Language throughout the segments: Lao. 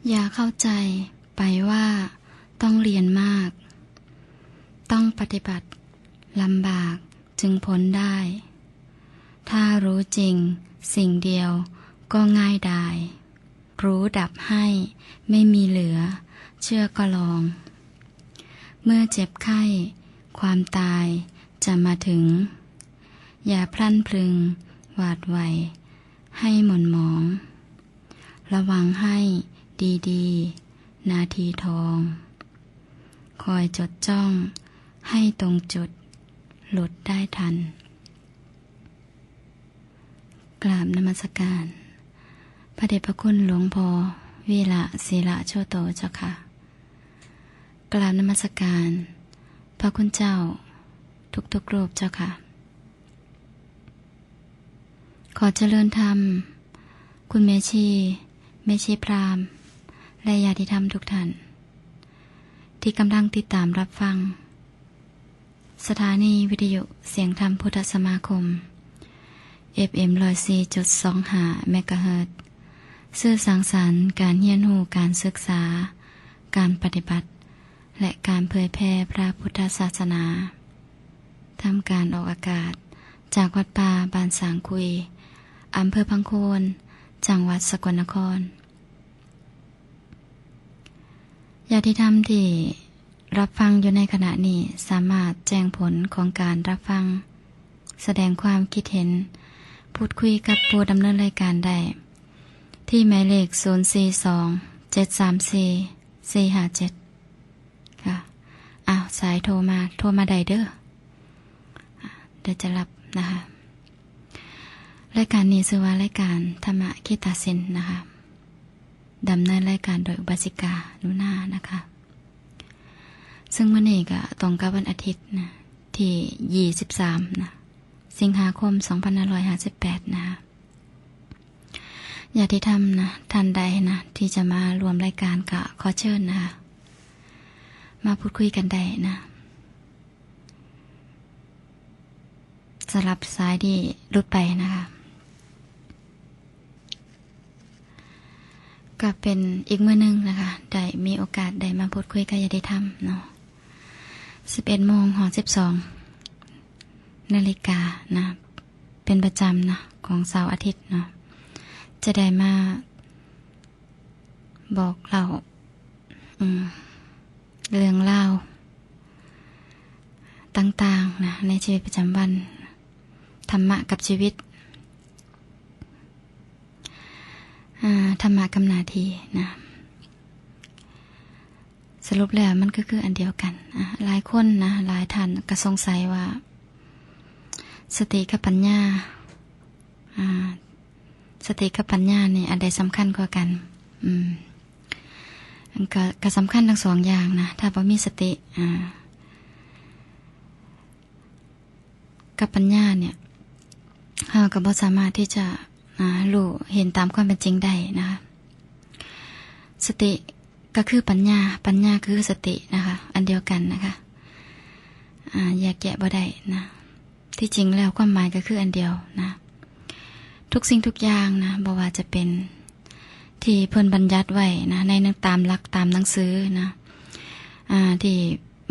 อย่าเข้าใจไปว่าต้องเรียนมาก ต้องปฏิบัติลำบากจึงพ้นได้ ถ้ารู้จริงสิ่งเดียวก็ง่ายดาย รู้ดับให้ไม่มีเหลือ เชื่อก็ลอง เมื่อเจ็บไข้ความตายจะมาถึง อย่าพลั้นพลึงหวาดไหวให้หม่นหมอง ระวังให้ดีๆ นาทีทอง คอยจดจ้องให้ตรงจุด หลุดได้ทัน กราบนมัสการ พระเดชพระคุณหลวงพ่อวีระ ศิระโชโต เจ้าค่ะ กราบนมัสการ พระคุณเจ้า ทุกๆ รูป เจ้าค่ะ ขอเจริญธรรม คุณแม่ชี แม่ชีพราหมณ์ และญาติธรรมทุกท่าน ที่กำลังติดตามรับฟัง สถานีวิทยุเสียงธรรมพุทธสมาคม เอฟเอ็ม ร้อยสี่จุดสองห้า เมกะเฮิรตซ์ สื่อสร้างสรรค์การเรียนรู้ การศึกษา การปฏิบัติ และการเผยแพร่พระพุทธศาสนา ทำการออกอากาศจากวัดป่าบ้านสร้างคุย อำเภอพังโคน จังหวัดสกลนคร ญาติธรรมที่รับฟังอยู่ในขณะนี้ สามารถแจ้งผลของการรับฟัง แสดงความคิดเห็น พูดคุยกับผู้ดำเนินรายการได้ ที่หมายเลข ศูนย์สี่สอง เจ็ดสามสี่ สี่ห้าเจ็ด ค่ะ อ้าว สายโทรมา โทรมาได้เด้อ เดี๋ยวจะรับนะคะ รายการนี้ชื่อว่ารายการธรรมะคีตาเซนนะคะ ดำเนินรายการโดยอุบาสิกา นุนา นะคะ ซึ่งมื้อนี้ก็ตรงกับวันอาทิตย์นะ ที่ยี่สิบสามนะ สิงหาคม สองพันห้าร้อยห้าสิบแปด นะคะ ญาติธรรมนะ ท่านใดนะ ที่จะมาร่วมรายการก็ขอเชิญนะคะ มาพูดคุยกันได้นะ สำหรับสายที่หลุดไปนะคะ ก็เป็นอีกมื้อหนึ่งนะคะ ได้มีโอกาสได้มาพูดคุยกับญาติธรรมเนาะ สิบเอ็ดโมงฮอดสิบสองนาฬิกานะ เป็นประจำนะ ของเสาร์อาทิตย์เนาะ จะได้มาบอกเล่า อืม เรื่องราวต่างๆ นะ ในชีวิตประจำวัน ธรรมะกับชีวิต อ่า ธรรมะกับหน้าที่นะ สรุปแล้วมันก็คืออันเดียวกัน อ่า หลายคนนะ หลายท่านก็สงสัยว่า สติกับปัญญา อ่า สติกับปัญญานี่อันใดสำคัญกว่ากัน อืม ก็ ก็สำคัญทั้งสองอย่างนะ ถ้าบ่มีสติ อ่า กับปัญญาเนี่ย เราก็บ่สามารถที่จะ อ่า รู้เห็นตามความเป็นจริงได้นะคะ สติก็คือปัญญา ปัญญาก็คือสตินะคะ อันเดียวกันนะคะ อ่า แยกแยะบ่ได้นะ ที่จริงแล้วความหมายก็คืออันเดียวนะ ทุกสิ่งทุกอย่างนะ บ่ว่าจะเป็นที่เพิ่นบัญญัติไว้นะ ใน ตามหลัก ตามหนังสือนะ อ่า ที่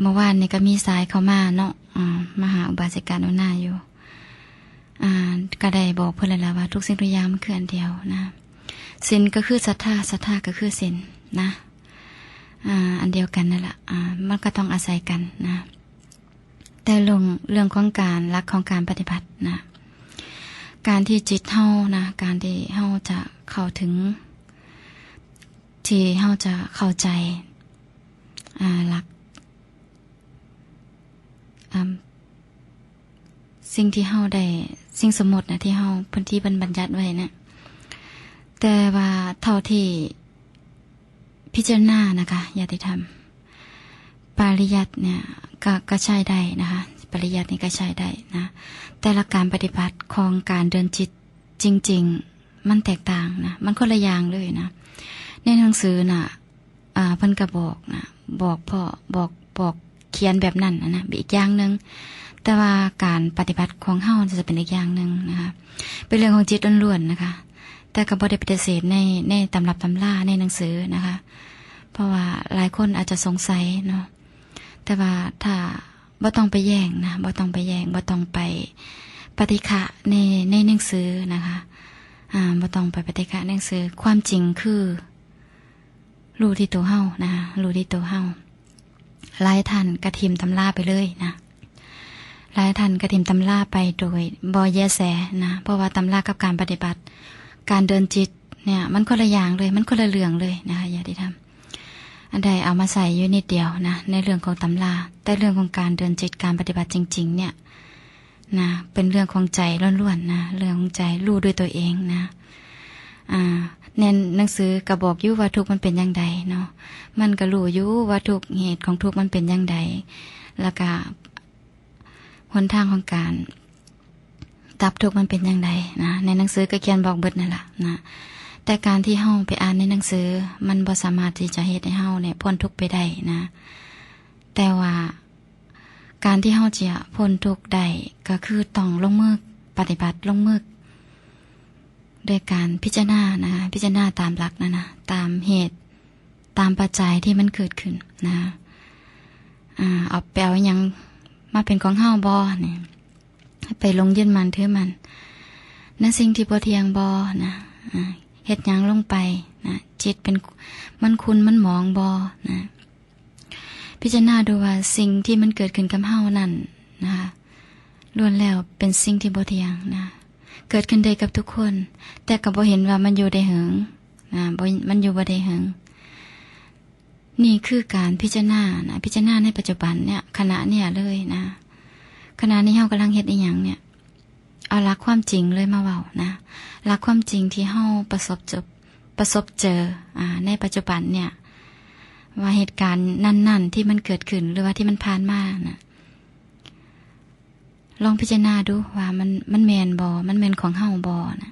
เมื่อวานนี้ก็มีสายเข้ามาเนาะ อ่า มาหาอุบาสิกานุนาอยู่ อ่า ก็ได้บอกเพิ่นแล้วล่ะว่าทุกสิ่งทุกอย่างมันคืออันเดียวนะ ศีลก็คือศรัทธา ศรัทธาก็คือศีลนะ อ่า อันเดียวกันนั่นล่ะ อ่า มันก็ต้องอาศัยกันนะ แต่เรื่อง เรื่องของการ หลักของการปฏิบัตินะ การที่จิตเฮานะ การที่เฮาจะเข้าถึง ที่เฮาจะเข้าใจ อ่า หลัก อ่า สิ่งที่เฮาได้ สิ่งสมมุตินะ ที่เฮา เพิ่น ที่เพิ่นบัญญัติไว้นะ แต่ว่าเท่าที่ พิจารณานะคะ ญาติธรรม ปริยัติเนี่ยก็ ก็ใช้ได้นะคะ ปริยัตินี่ก็ใช้ได้นะ แต่หลักการปฏิบัติของการเดินจิตจริงๆ มันแตกต่างนะ มันคนละอย่างเลยนะ ในหนังสือน่ะ อ่า เพิ่นก็บอกนะ บอกพ่อ บอก บอกเขียนแบบนั้นน่ะนะ อีกอย่างหนึ่ง แต่ว่าการปฏิบัติของเฮาจะเป็นอีกอย่างหนึ่งนะคะ เป็นเรื่องของจิตล้วนๆ นะคะ ຕ່ກໍບໍ່ໄດ້ປະຕິເສດໃນ ໃນຕຳລັບຕຳລາ ໃນໜັງສືນະຄະ ເພາະວ່າຫຼາຍຄົນອາດຈະສົງໄສເນາະ ແຕ່ວ່າຖ້າ ບໍ່ຕ້ອງໄປແຍ່ງນະ ບໍ່ຕ້ອງໄປແຍ່ງ ບໍ່ຕ້ອງໄປປະຕິຄະໃນ ໃນໜັງສືນະຄະ ອາ ບໍ່ຕ້ອງໄປປະຕິຄະໜັງສື. ຄວາມຈິງຄື ຮູ້ທີ່ໂຕເຮົານະ ຮູ້ທີ່ໂຕເຮົາ. ຫຼາຍທ່ານກະຖິ້ມຕຳລາໄປເລີຍນະ ຫຼາຍທ່ານກະຖິ້ມຕຳລາໄປໂດຍບໍ່ແຍແສນະ ເພາະວ່າຕຳລາກັບການປະຕິບັດ ການເດີນຈິດເນີ້ຍ ມັນຄົນລະຢ່າງເລີຍ ມັນຄົນລະເລື່ອງເລີຍນະຄະ ຍາດຕິທຳ. ອັນໃດເອົາມາໃສ່ຢູ່ນິດດຽວນະ ໃນເລື່ອງຂອງຕຳລາ ແຕ່ເລື່ອງຂອງການເດີນຈິດ ການປະຕິບັດຈິງໆ ເນີ້ຍນະ ເປັນເລື່ອງຂອງໃຈລ້ວນໆນະ ເລື່ອງຂອງໃຈ ຮູ້ດ້ວຍຕົວເອງນະ. ອາ ແໜ່ນໜັງສືກໍບອກຢູ່ວ່າທຸກມັນເປັນຈັ່ງໃດເນາະ ມັນກໍຮູ້ຢູ່ວ່າທຸກ ເຫດຂອງທຸກມັນເປັນຈັ່ງໃດ ແລ້ວກໍຫົນທາງຂອງການ ດັບທຸກມັນເປັນຈັ່ງໃດນະ ໃນໜັງສືກໍຂຽນບອກເບິດນັ້ນລະນະ. ແຕ່ການທີ່ເຮົາໄປອ່ານໃນໜັງສື ມັນບໍ່ສາມາດທີ່ຈະເຮັດໃຫ້ເຮົາເນີ້ຍພົ້ນທຸກໄປໄດ້ນະ. ແຕ່ວ່າການທີ່ເຮົາຈະພົ້ນທຸກໄດ້ ກໍຄືຕ້ອງລົງມືປະຕິບັດ ລົງມືໂດຍການພິຈາລະນານະ ພິຈາລະນາຕາມຫຼັກນັ້ນນະ ຕາມເຫດ ຕາມປັດໄຈທີ່ມັນເກີດຂຶ້ນນະ. ອາ ເອົາ ໄປເອົາຫຍັງມາເປັນຂອງເຮົາບໍ່ນີ້ ໄປຫຼົງຍຶດໝັ້ນຖືໝັ້ນໃນສິ່ງທີ່ບໍ່ທ່ຽງບໍ່ນະ. ອາ ເຮັດຫຍັງລົງໄປນະ ຈິດເປັນ ມັນຂຸ່ນມັນໝອງບໍ່ນະ. ພິຈາລະນາດູວ່າສິ່ງທີ່ມັນເກີດຂຶ້ນກັບເຮົານັ້ນນະ ລ້ວນແລ້ວເປັນສິ່ງທີ່ບໍ່ທ່ຽງນະ ເກີດຂຶ້ນໄດ້ກັບທຸກຄົນ ແຕ່ກໍບໍ່ເຫັນວ່າມັນຢູ່ໄດ້ເຫິງນະ ບໍ່ ມັນຢູ່ບໍ່ໄດ້ເຫິງ. ນີ້ຄືການພິຈາລະນານະ ພິຈາລະນາໃນປັດຈຸບັນເນີ້ຍ ຂະນະເນີ້ຍເລີຍນະ. ຂະນະນີ້ເຮົາກຳລັງເຮັດອີ່ຫຍັງເນີ້ຍ ເອົາຫຼັກຄວາມຈິງເລີຍມາເວົ້ານະ ຫຼັກຄວາມຈິງທີ່ເຮົາປະສົບເຈີ ປະສົບເຈີ ອາ ໃນປັດຈຸບັນເນີ້ຍ ວ່າເຫດການນັ້ນໆທີ່ມັນເກີດຂຶ້ນ ຫຼືວ່າທີ່ມັນຜ່ານມານະ ລອງພິຈາລະນາດູວ່າມັນ ມັນແມ່ນບໍ່ ມັນແມ່ນຂອງເຮົາບໍ່ນະ.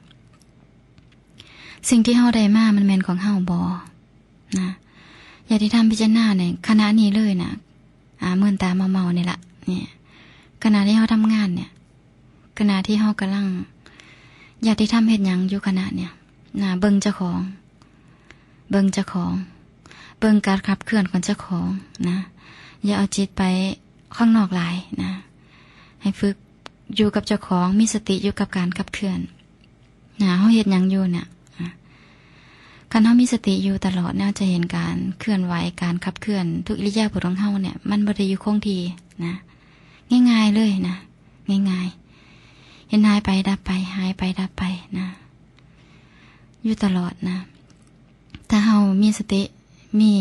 ສິ່ງທີ່ເຮົາໄດ້ມາ ມັນແມ່ນຂອງເຮົາບໍ່ນະ. ຍາດຕິທຳພິຈາລະນາໃນຂະນະນີ້ເລີຍນະ ອາ ມື່ນຕາເມົາໆນີ້ລະ ນີ້ ຂະນະທີ່ເຮົາທຳງານເນີ້ຍ ຂະນະທີ່ເຮົາກຳລັງ ຍາດຕິທຳເຮັດຫຍັງຢູ່ຂະນະເນີ້ຍນະ ເບິ່ງເຈົ້າຂອງ ເບິ່ງເຈົ້າຂອງ ເບິ່ງການຂັບເຄື່ອນຂອງເຈົ້າຂອງນະ. ຢ່າເອົາຈິດໄປຂ້າງນອກຫຼາຍນະ ໃຫ້ຝຶກຢູ່ກັບເຈົ້າຂອງ ມີສະຕິຢູ່ກັບການຂັບເຄື່ອນນະ. ເຮົາເຮັດຫຍັງຢູ່ເນີ້ຍ ອາ ຄັນເຮົາມີສະຕິຢູ່ຕະຫຼອດເນາະ ຈະເຫັນການເຄື່ອນໄຫວ ການຂັບເຄື່ອນ ທຸກອິລິຍາບົດຂອງເຮົາເນີ້ຍ ມັນບໍ່ໄດ້ຢູ່ຄົງທີ່ນະ. ງ່າຍໆເລີຍນະ ງ່າຍໆ ເຫັນຫາຍໄປດັບໄປ ຫາຍໄປດັບໄປນະ ຢູ່ຕະຫຼອດນະ. ຖ້າເຮົາມີສະຕິ ມີ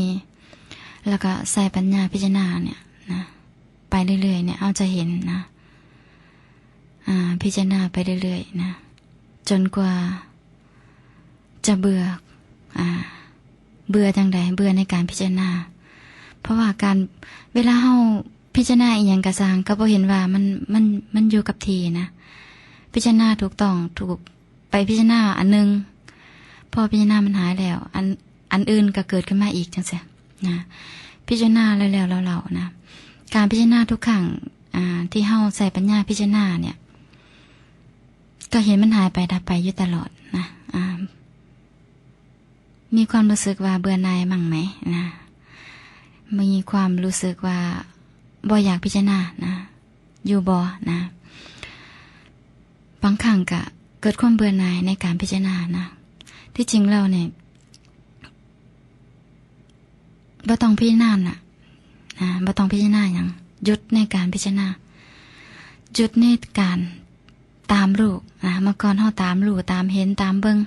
ແລ້ວກໍໃຊ້ປັນຍາພິຈາລະນາເນີ້ຍນະ ໄປເລື້ອຍໆເນີ້ຍ ເຮົາຈະເຫັນນະ ອາ ພິຈາລະນາໄປເລື້ອຍໆນະ ຈົນກວ່າຈະເບື່ອ ອາ ເບື່ອຈັ່ງໃດ? ເບື່ອໃນການພິຈາລະນາ. ເພາະວ່າການ ເວລາເຮົາພິຈາລະນາອີ່ຫຍັງກໍຊ່າງ ກໍບໍ່ເຫັນວ່າມັນ ມັນ ມັນຢູ່ກັບທີ່ນະ. ພິຈາລະນາຖືກຕ້ອງ ຖືກ ໄປພິຈາລະນາອັນໜຶ່ງ ພໍພິຈາລະນາມັນຫາຍແລ້ວ ອັນ ອັນອື່ນກໍເກີດຂຶ້ນມາອີກ ຈັ່ງຊີ້ນະ. ພິຈາລະນາແລ້ວໆເຫຼົ່າໆນະ. ການພິຈາລະນາທຸກຄັ້ງ ອາ ທີ່ເຮົາໃຊ້ປັນຍາພິຈາລະນາເນີ້ຍ ກໍເຫັນມັນຫາຍໄປດັບໄປຢູ່ຕະຫຼອດນະ. ອາ ມີຄວາມຮູ້ສຶກວ່າເບື່ອໜ່າຍໝັ່ງໄໝນະ? ມີຄວາມຮູ້ສຶກວ່າບໍ່ຢາກພິຈາລະນານະ ຢູ່ບໍ່ນະ? ບາງຄັ້ງກະເກີດຄວາມເບື່ອໜ່າຍໃນການພິຈາລະນານະ. ທີ່ຈິງແລ້ວນີ້ ບໍ່ຕ້ອງພິຈາລະນານະ ນະ ບໍ່ຕ້ອງພິຈາລະນາຫຍັງ. ຢຸດໃນການພິຈາລະນາ. ຢຸດໃນການຕາມຮູ້ນະ. ເມື່ອກ່ອນເຮົາຕາມຮູ້ ຕາມເຫັນ ຕາມເບິ່ງ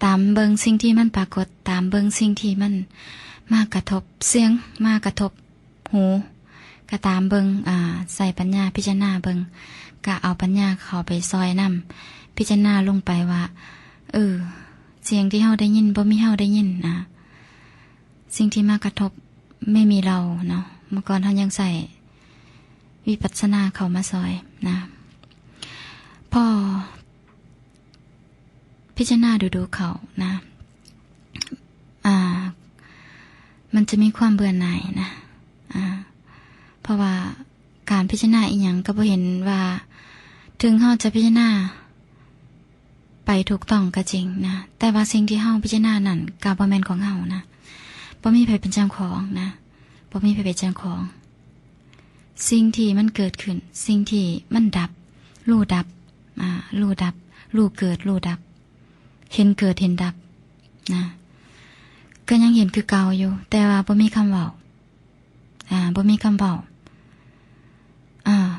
ຕາມເບິ່ງສິ່ງທີ່ມັນປາກົດ ຕາມເບິ່ງສິ່ງທີ່ມັນມາກະທົບ ສຽງມາກະທົບ ຫູ ກະຕາມເບິ່ງ ອາ ໃຊ້ປັນຍາພິຈາລະນາເບິ່ງ ກະເອົາປັນຍາເຂົ້າໄປຊ່ອຍນຳ ພິຈາລະນາລົງໄປວ່າ ເອີ ສຽງທີ່ເຮົາໄດ້ຍິນ ບໍ່ມີເຮົາໄດ້ຍິນນະ ສິ່ງທີ່ມາກະທົບ ໄມ່ມີເຮົາເນາະ. ເມື່ອກ່ອນເຮົາຍັງໃຊ້ວິປັດສະນາເຂົ້າມາຊ່ອຍນະ ພໍ ພິຈາລະນາດຸໆເຂົ້ານະ ອາ ມັນຈະມີຄວາມເບື່ອໜ່າຍນະ ອາ ເພາະວ່າການພິຈາລະນາອີ່ຫຍັງກໍບໍ່ເຫັນວ່າ ເຖິງເຮົາຈະພິຈາລະນາ ໄປຖືກຕ້ອງກໍຈິງນະ, ແຕ່ວ່າສິ່ງທີ່ເຮົາພິຈາລະນານັ້ນກໍບໍ່ແມ່ນຂອງເຮົານະ, ບໍ່ມີໃຜເປັນເຈົ້າຂອງນະ, ບໍ່ມີໃຜເປັນເຈົ້າຂອງ. ສິ່ງທີ່ມັນເກີດຂຶ້ນ, ສິ່ງທີ່ມັນດັບ, ຮູ້ດັບ, ອາ, ຮູ້ດັບ, ຮູ້ເກີດ, ຮູ້ດັບ, ເຫັນເກີດ, ເຫັນດັບນະ, ກໍຍັງເຫັນຄືເກົ່າຢູ່, ແຕ່ວ່າບໍ່ມີຄຳເວົ້າ, ອາ, ບໍ່ມີຄຳເວົ້າ, ອາ.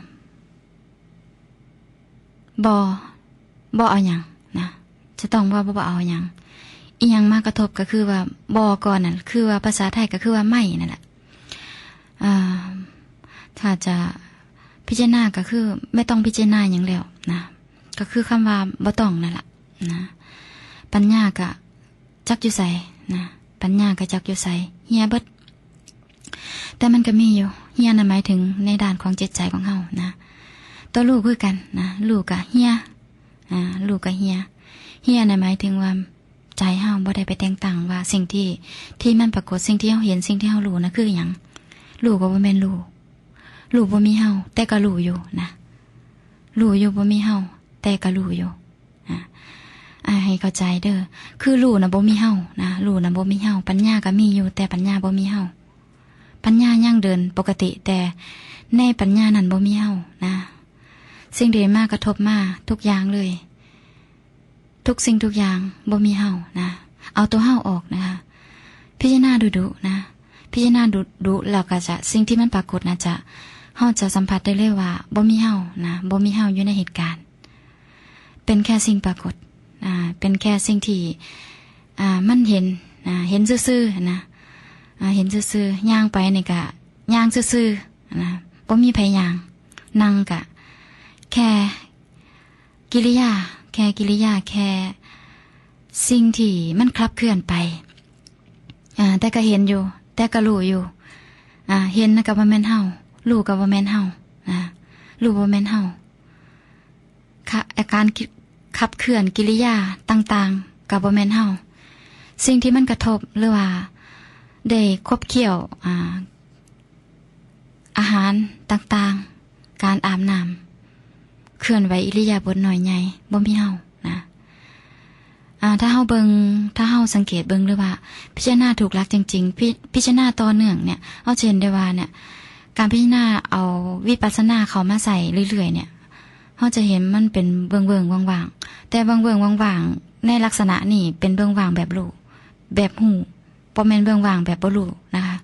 ບໍ່, ບໍ່ເອົາຫຍັງນະ, ຈະຕ້ອງວ່າບໍ່ເອົາຫຍັງ. ອີ່ຫຍັງມາກະທົບກໍຄືວ່າບໍ່ກ່ອນນັ້ນ, ຄືວ່າພາສາໄທກໍຄືວ່າໄມ່ນັ້ນແຫຼະ. ອາ, ຖ້າຈະພິຈາລະນາກໍຄືບໍ່ຕ້ອງພິຈາລະນາຫຍັງແລ້ວນະ, ກໍຄືຄຳວ່າບໍ່ຕ້ອງນັ້ນແຫຼະນະ. ປັນຍາກໍ ຈັກຢູ່ໃສນະ, ປັນຍາກໍຈັກຢູ່ໃສ, ເຫ່ຍເບິດ. ແຕ່ມັນກໍມີຢູ່, ເຫ່ຍນັ້ນໝາຍເຖິງໃນດ້ານຂອງຈິດໃຈຂອງເຮົານະ. ຕົວຮູ້ຄືກັນນະ, ຮູ້ກໍເຫ່ຍ, ອາ, ຮູ້ກໍເຫ່ຍ. ເຫ່ຍນັ້ນໝາຍເຖິງວ່າໃຈເຮົາບໍ່ໄດ້ໄປແຕ່ງຕັ້ງວ່າສິ່ງທີ່, ທີ່ມັນປາກົດ, ສິ່ງທີ່ເຮົາເຫັນ, ສິ່ງທີ່ເຮົາຮູ້ນະຄືຫຍັງ. ຮູ້ກໍບໍ່ແມ່ນຮູ້, ຮູ້ບໍ່ມີເຮົາ, ແຕ່ກໍຮູ້ຢູ່ນະ. ຮູ້ຢູ່ບໍ່ມີເຮົາ, ແຕ່ກໍຮູ້ຢູ່. ອາ, ອາ, ໃຫ້ເຂົ້າໃຈເດີ, ຄືຮູ້ນະບໍ່ມີເຮົານະ, ຮູ້ນະບໍ່ມີເຮົາ, ປັນຍາກໍມີຢູ່ ແຕ່ປັນຍາບໍ່ມີເຮົາ. ປັນຍາຍັງເດີນປົກກະຕິ, ແຕ່ໃນປັນຍານັ້ນບໍ່ມີເຮົານະ. ສິ່ງທີ່ມາກະທົບມາທຸກຢ່າງເລີຍ, ທຸກສິ່ງທຸກຢ່າງບໍ່ມີເຮົານະ, ເອົາຕົວເຮົາອອກນະ. ພິຈາລະນາດຸໆນະ, ພິຈາລະນາດຸໆ ແລ້ວກໍຈະ, ສິ່ງທີ່ມັນປາກົດນະຈະ, ເຮົາຈະສຳຜັດໄດ້ເລີຍວ່າບໍ່ມີເຮົານະ, ບໍ່ມີເຮົາຢູ່ໃນເຫດການ. ເປັນແຄ່ສິ່ງປາກົດ, ອາ, ເປັນແຄ່ສິ່ງທີ່, ອາ, ມັນເຫັນ, ອາ, ເຫັນຊື່ໆນະ, ອາ, ເຫັນຊື່ໆ. ຍ່າງໄປນີ້ກະຍ່າງຊື່ໆນະ, ບໍ່ມີໃຜຍ່າງ. ນັ່ງກະແຄ່ກິລິຍາ, ແຄ່ກິລິຍາ, ແຄ່ສິ່ງທີ່ມັນຂັບເຄື່ອນໄປ. ອາ, ແຕ່ກໍເຫັນຢູ່, ແຕ່ກໍຮູ້ຢູ່. ອາ, ເຫັນກໍບໍ່ແມ່ນເຮົາ, ຮູ້ກໍບໍ່ແມ່ນເຮົານະ, ຮູ້ບໍ່ແມ່ນເຮົາ. ຂະ, ອາການ ຂ- ຂັບເຄື່ອນກິລິຍາຕ່າງໆກໍບໍ່ແມ່ນເຮົາ. ສິ່ງທີ່ມັນກະທົບ ຫຼືວ່າໄດ້ຂົບຄ້ຽວ, ອາ, ອາຫານຕ່າງໆ, ການອາບນ້ຳ, ເຄື່ອນໄຫວອິລິຍາບົດນ້ອຍໃຫຍ່, ບໍ່ມີເຮົານະ. ອາ, ຖ້າເຮົາເບິ່ງ, ຖ້າເຮົາສັງເກດເບິ່ງ ຫຼືວ່າພິຈາລະນາຖືກຫຼັກຈິງໆ, ພິ, ພິຈາລະນາຕໍ່ເນື່ອງເນຍ, ເຮົາຈະເຫັນໄດ້ວ່າເນຍ, ການພິຈາລະນາເອົາວິປັດສະນາເຂົ້າມາໃສ່ເລື້ອຍໆເນຍ, ເຮົາຈະເຫັນມັນເປັນເວິ້ງໆຫວ່າງໆ, ແຕ່ເວິ້ງໆຫວ່າງໆໃນລັກສະນະນີ້ເປັນເວິ້ງຫວ່າງແບບຮູ້, ແບບຮູ້, ບໍ່ແມ່ນເບິ່ງຫວ່າງແບບບໍ່ຮູ້ນະຄະ.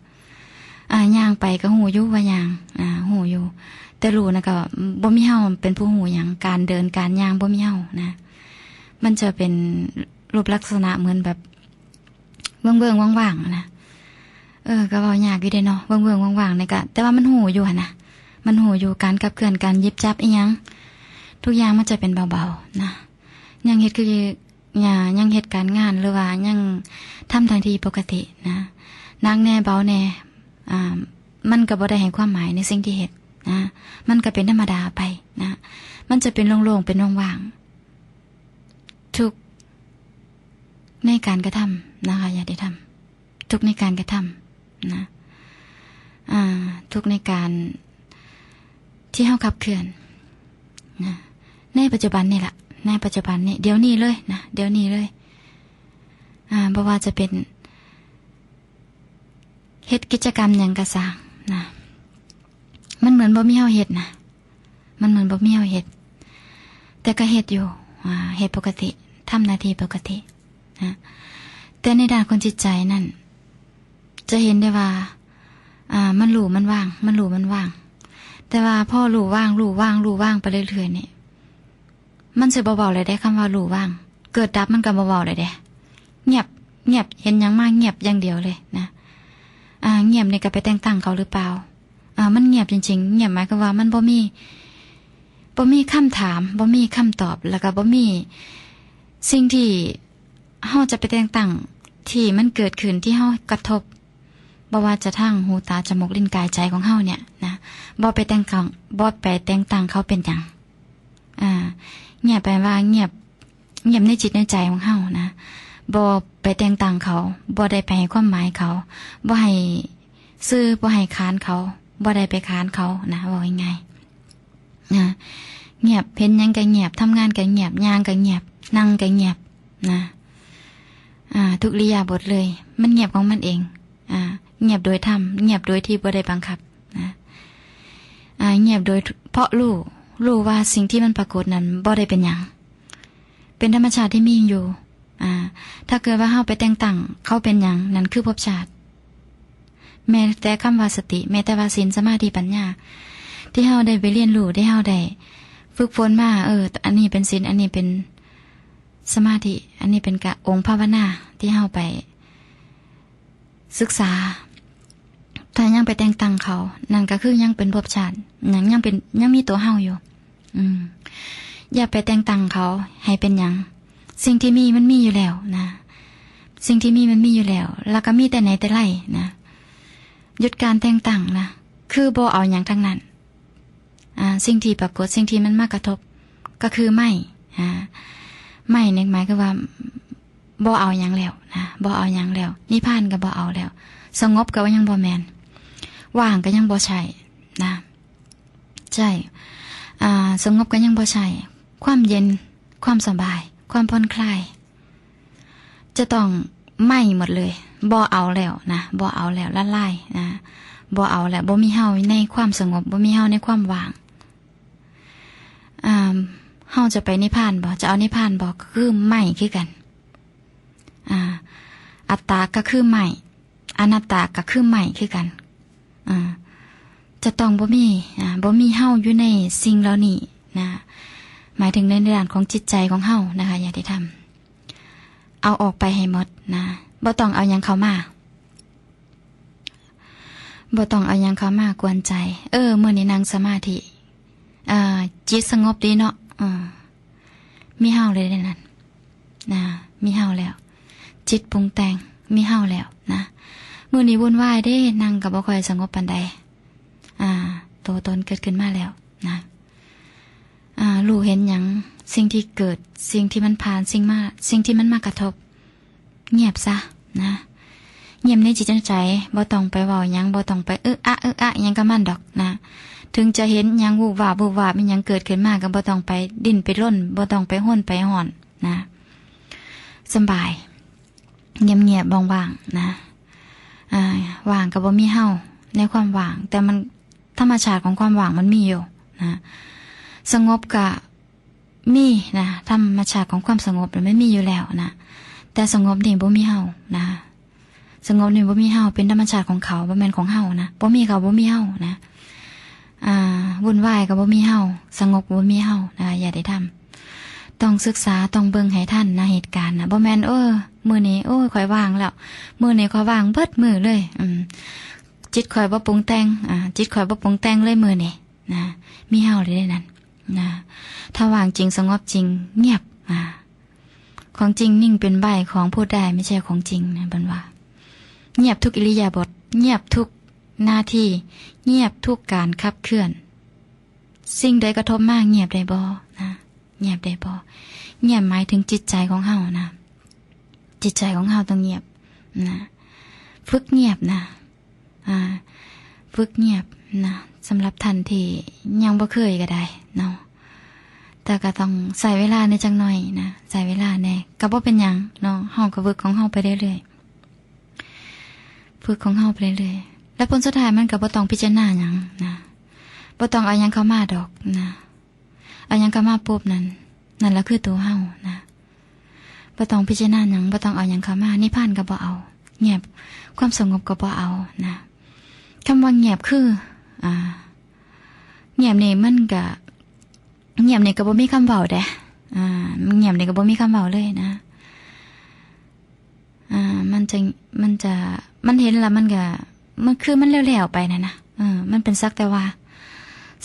ອາ, ຍ່າງໄປກໍຮູ້ຢູ່ວ່າຍ່າງ, ອາ, ຮູ້ຢູ່, ແຕ່ຮູ້ນະກໍບໍ່ມີເຮົາເປັນຜູ້ຮູ້ຫຍັງ, ການເດີນການຍ່າງບໍ່ມີເຮົານະ. ມັນຈະເປັນຮູບລັກສະນະເໝືອນແບບເບິ່ງໆຫວ່າງໆນະ. ເອີ, ກໍເວົ້າຍາກຢູ່ເດເນາະ, ເບິ່ງໆຫວ່າງໆນີ້ກະ, ແຕ່ວ່າມັນຮູ້ຢູ່ຫັ້ນນະ, ມັນຮູ້ຢູ່, ການຂັບເຄື່ອນ, ການຫຍິບຈັບອີ່ຫຍັງ, ທຸກຢ່າງມັນຈະເປັນເບົາໆນະ. ຍັງເຮັດຄື ຍາ, ຍັງເຮັດການງານ ຫຼືວ່າຍັງທຳໜ້າທີ່ປົກກະຕິນະ, ໜັກແດ່ເບົາແດ່, ອາ, ມັນກໍບໍ່ໄດ້ໃຫ້ຄວາມໝາຍໃນສິ່ງທີ່ເຮັດນະ, ມັນກໍເປັນທຳມະດາໄປນະ, ມັນຈະເປັນໂລ່ງໆ ເປັນວ່າງໆ. ທຸກໃນການກະທຳນະຄະ, ຍາດຕິທຳ. ທຸກໃນການກະທຳນະ, ອາ, ທຸກໃນການທີ່ເຮົາຂັບເຄື່ອນນະ, ໃນປັດຈຸບັນນີ້ລະ, ໃນປັດຈຸບັນນີ້, ດຽວນີ້ເລີຍນະ, ດຽວນີ້ເລີຍ, ອາ, ບໍ່ວ່າຈະເປັນເຮັດກິດຈະກຳຫຍັງກະຊ່າງນະ, ມັນເໝືອນບໍ່ມີເຮົາເຮັດນະ. ມັນເໝືອນບໍ່ມີເຮົາເຮັດ, ແຕ່ກໍເຮັດຢູ່, ອາ, ເຮັດປົກກະຕິ, ທຳໜ້າທີ່ປົກກະຕິນະ. ແຕ່ໃນດ້ານຂອງຈິດໃຈນັ້ນ ຈະເຫັນໄດ້ວ່າ, ອາ, ມັນຮູ້ມັນວ່າງ, ມັນຮູ້ມັນວ່າງ. ແຕ່ວ່າພໍຮູ້ວ່າງ, ຮູ້ວ່າງ, ຮູ້ວ່າງໄປເລື້ອຍໆນີ້, ມັນຊິບໍ່ເວົ້າແລ້ວເດ້, ຄຳວ່າຮູ້ວ່າງ, ເກີດດັບມັນກໍບໍ່ເວົ້າແລ້ວເດ້. ງຽບ, ງຽບ, ເຫັນຫຍັງມາງຽບຢ່າງດຽວເລີຍນະ. ອາ, ງຽບນີ້ກໍໄປແຕ່ງຕັ້ງເຂົາຫຼືເປົ່າ? ອາ, ມັນງຽບຈິງໆ, ງຽບໝາຍຄວາມວ່າມັນບໍ່ມີ, ບໍ່ມີຄຳຖາມ, ບໍ່ມີຄຳຕອບ, ແລ້ວກໍບໍ່ມີສິ່ງທີ່ເຮົາຈະໄປແຕ່ງຕັ້ງ ທີ່ມັນເກີດຂຶ້ນ, ທີ່ເຮົາກະທົບ, ບໍ່ວ່າຈະທາງຫູ, ຕາ, ຈະມູກ, ລີ້ນ, ກາຍ, ໃຈຂອງເຮົານີ້ນະ, ບໍ່ໄປແຕ່ງຕັ້ງ, ບໍ່ໄປແຕ່ງຕັ້ງເຂົາເປັນຫຍັງ. ອາ, ງຽບແປວ່າງຽບ, ງຽບໃນຈິດໃນໃຈຂອງເຮົານະ, ບໍ່ໄປແຕ່ງຕັ້ງເຂົາ, ບໍ່ໄດ້ໄປໃຫ້ຄວາມໝາຍເຂົາ, ບໍ່ໃຫ້ຊື້, ບໍ່ໃຫ້ຂານເຂົາ, ບໍ່ໄດ້ໄປຂານເຂົານະ, ເວົ້າງ່າຍໆນະ. ງຽບ, ເຫັນຫຍັງກໍງຽບ, ທຳງານກໍງຽບ, ຍ່າງກໍງຽບ, ນັ່ງກໍງຽບນະ ອ່າ ທຸກອິລິຍາບົດເລີຍ ມັນງຽບຂອງມັນເອງ ອ່າ ງຽບໂດຍທຳ ງຽບໂດຍທີ່ບໍ່ໄດ້ບັງຄັບນະ ອ່າ ງຽບໂດຍ ເພາະຮູ້ ຮູ້ວ່າສິ່ງທີ່ມັນປາກົດນັ້ນບໍ່ໄດ້ເປັນຫຍັງ ເປັນທຳມະຊາດທີ່ມີຢູ່ ອ່າ ຖ້າເກີດວ່າເຮົາໄປແຕ່ງຕັ້ງເຂົາເປັນຫຍັງ ນັ້ນຄືພົບຊາດ. ແມ້ແຕ່ຄຳວ່າສະຕິ ແມ້ແຕ່ວ່າສິນ ສະມາທິ ປັນຍາ ທີ່ເຮົາໄດ້ໄປຮຽນຮູ້ ທີ່ເຮົາໄດ້ຝຶກຝົນມາ ເອີ ອັນນີ້ເປັນສິນ ອັນນີ້ເປັນສະມາທິ ອັນນີ້ເປັນກະອົງພາວະນາ ທີ່ເຮົາໄປສຶກສາ ຖ້າຍັງໄປແຕ່ງຕັ້ງເຂົາ ນັ້ນກໍຄືຍັງເປັນພົບຊາດ ຍັງ ຍັງເປັນ ຍັງມີຕົວເຮົາຢູ່. ອືມ ຢ່າໄປແຕ່ງຕັ້ງເຂົາໃຫ້ເປັນຫຍັງ ສິ່ງທີ່ມີມັນມີຢູ່ແລ້ວນະ ສິ່ງທີ່ມີມັນມີຢູ່ແລ້ວ ແລ້ວກໍມີແຕ່ໃນແຕ່ໄລນະ ຢຸດການແຕ່ງຕັ້ງນະ ຄືບໍ່ເອົາຫຍັງທັງນັ້ນ ອ່າ ສິ່ງທີ່ປາກົດ ສິ່ງທີ່ມັນມາກະທົບກໍຄືໄມ້ ອ່າ ໄມ້ນີ້ໝາຍຄືວ່າບໍ່ເອົາຫຍັງແລ້ວນະ ບໍ່ເອົາຫຍັງແລ້ວ ນິບພານກໍບໍ່ເອົາແລ້ວ ສະຫງົບກໍຍັງບໍ່ແມ່ນ ວ່າງກໍຍັງບໍ່ໃຊ່ນະ. ໃຊ່ ອ່າ ສະຫງົບກໍຍັງບໍ່ໃຊ່ ຄວາມເຢັນ ຄວາມສະບາຍ ຄວາມຜ່ອນຄລາຍ ຈະຕ້ອງໄມ້ໝົດເລີຍ ບໍ່ເອົາແລ້ວນະ ບໍ່ເອົາແລ້ວ ລະລາຍນະ ບໍ່ເອົາແລ້ວ ບໍ່ມີເຮົາໃນຄວາມສະຫງົບ ບໍ່ມີເຮົາໃນຄວາມວ່າງ. ອ່າ ເຮົາຈະໄປນິບພານບໍ່ ຈະເອົານິບພານບໍ່ ກໍຄືໄມ້ຄືກັນ ອ່າ ອັດຕາກໍຄືໄມ້ ອະນັດຕາກໍຄືໄມ້ຄືກັນ ອ່າ ຈະຕ້ອງບໍ່ມີ ອ່າ ບໍ່ມີເຮົາຢູ່ໃນສິ່ງເຫຼົ່ານີ້ນະ ໝາຍເຖິງໃນດ້ານຂອງຈິດໃຈຂອງເຮົານະຄະ ຍາດຕິທຳ ເອົາອອກໄປໃຫ້ໝົດນະ ບໍ່ຕ້ອງເອົາຫຍັງເຂົ້າມາ ບໍ່ຕ້ອງເອົາຫຍັງເຂົ້າມາກວນໃຈ ເອີ ມື້ນີ້ນັ່ງສະມາທິ ອ່າ ຈິດສະຫງົບດີເນາະ ເອີ ມີເຮົາເລີຍໃນນັ້ນນະ ມີເຮົາແລ້ວ ຈິດປຸງແຕ່ງ ມີເຮົາແລ້ວນະ ມື້ນີ້ວຸ່ນວາຍເດ້ ນັ່ງກໍບໍ່ຄ່ອຍສະຫງົບປານໃດ ອ່າ ໂຕຕົນເກີດຂຶ້ນມາແລ້ວນະ ອ່າ ຮູ້ເຫັນຫຍັງ ສິ່ງທີ່ເກີດ ສິ່ງທີ່ມັນຜ່ານ ສິ່ງມາ ສິ່ງທີ່ມັນມາກະທົບ ງຽບຊະນະ ງຽບໃນຈິດໃນໃຈ ບໍ່ຕ້ອງໄປເວົ້າຫຍັງ ບໍ່ຕ້ອງໄປອຶອະອຶອະຫຍັງກັບມັນດອກນະ ເຖິງຈະເຫັນຫຍັງວູບວາບວູບວາບ ມີຫຍັງເກີດຂຶ້ນມາ ກໍບໍ່ຕ້ອງໄປດີ້ນໄປລົນ ບໍ່ຕ້ອງໄປຮົນໄປຮ້ອນນະ ສະບາຍ ງຽບໆ ວ່າງໆ ນະ ອ່າ ວ່າງກໍບໍ່ມີເຮົາໃນຄວາມວ່າງ ແຕ່ມັນ ທຳມະຊາດຂອງຄວາມວ່າງມັນມີຢູ່ນະ ສະຫງົບກະມີນະ ທຳມະຊາດຂອງຄວາມສະຫງົບມັນມີຢູ່ແລ້ວນະ ແຕ່ສະຫງົບນີ້ບໍ່ມີເຮົານະ ສະຫງົບນີ້ບໍ່ມີເຮົາ ເປັນທຳມະຊາດຂອງເຂົາ ບໍ່ແມ່ນຂອງເຮົານະ ບໍ່ມີເຂົາບໍ່ມີເຮົານະ ອ່າ ວຸ່ນວາຍກໍບໍ່ມີເຮົາ ສະຫງົບກໍບໍ່ມີເຮົານະ ຍາດຕິທຳ ຕ້ອງສຶກສາ ຕ້ອງເບິ່ງໃຫ້ທັນນະ ເຫດການນະ ບໍ່ແມ່ນ ເອີ ມື້ນີ້ ໂອ້ຍ ຂ້ອຍວ່າງແລ້ວ ມື້ນີ້ຂ້ອຍວ່າງເບິດມື້ເລີຍ ອືມ ຈິດຂ້ອຍບໍ່ປຸງແຕ່ງ ອ່າ ຈິດຂ້ອຍບໍ່ປຸງແຕ່ງເລີຍມື້ນີ້ນະ ມີເຮົາເລີຍໃນນັ້ນນະ ຖ້າວ່າງຈິງ ສະຫງົບຈິງ ງຽບ ອ່າ ຂອງຈິງ ນິ່ງເປັນໃບ ຂອງພູດໄດ້ ໄມ່ໃຊ່ຂອງຈິງນະ ເພິ່ນວ່າ ງຽບທຸກອິລິຍາບົດ ງຽບທຸກໜ້າທີ່ ງຽບທຸກການຂັບເຄື່ອນ ສິ່ງໃດກະທົບມາ ງຽບໄດ້ບໍ່ນະ ງຽບໄດ້ບໍ່ ງຽບໝາຍເຖິງຈິດໃຈຂອງເຮົານະ ຈິດໃຈຂອງເຮົາຕ້ອງງຽບນະ ຝຶກງຽບນະ ອ່າ ຝຶກງຽບນະ ສຳລັບທ່ານທີ່ຍັງບໍ່ເຄີຍກໍໄດ້ເນາະ ແຕ່ກໍຕ້ອງໃຊ້ເວລາແດ່ຈັກໜ້ອຍນະ ໃຊ້ເວລາແດ່ ກໍບໍ່ເປັນຫຍັງເນາະ ເຮົາກໍຝຶກຂອງເຮົາໄປເລື້ອຍໆ ຝຶກຂອງເຮົາໄປເລື້ອຍໆ ແລ້ວຜົນສຸດທ້າຍມັນກໍບໍ່ຕ້ອງພິຈາລະນາຫຍັງນະ ບໍ່ຕ້ອງເອົາຫຍັງເຂົ້າມາດອກນະ ເອົາຫຍັງເຂົ້າມາປຸບນັ້ນ ນັ້ນລະຄືໂຕເຮົານະ ບໍ່ຕ້ອງພິຈາລະນາຫຍັງ ບໍ່ຕ້ອງເອົາຫຍັງເຂົ້າມາ ນິບພານກໍບໍ່ເອົາ ງຽບ ຄວາມສະຫງົບກໍບໍ່ເອົານະ ຄຳວ່າງຽບຄື ອ່າ ງຽບນີ້ມັນກະ ງຽບນີ້ກໍບໍ່ມີຄຳເວົ້າເດ້ ອ່າ ງຽບນີ້ກໍບໍ່ມີຄຳເວົ້າເລີຍນະ ອ່າ ມັນຈະ ມັນຈະ ມັນເຫັນແລ້ວມັນກະ ມັນຄືມັນແລ້ວໆໄປນັ້ນນະ ເອີ ມັນເປັນສັກແຕ່ວ່າ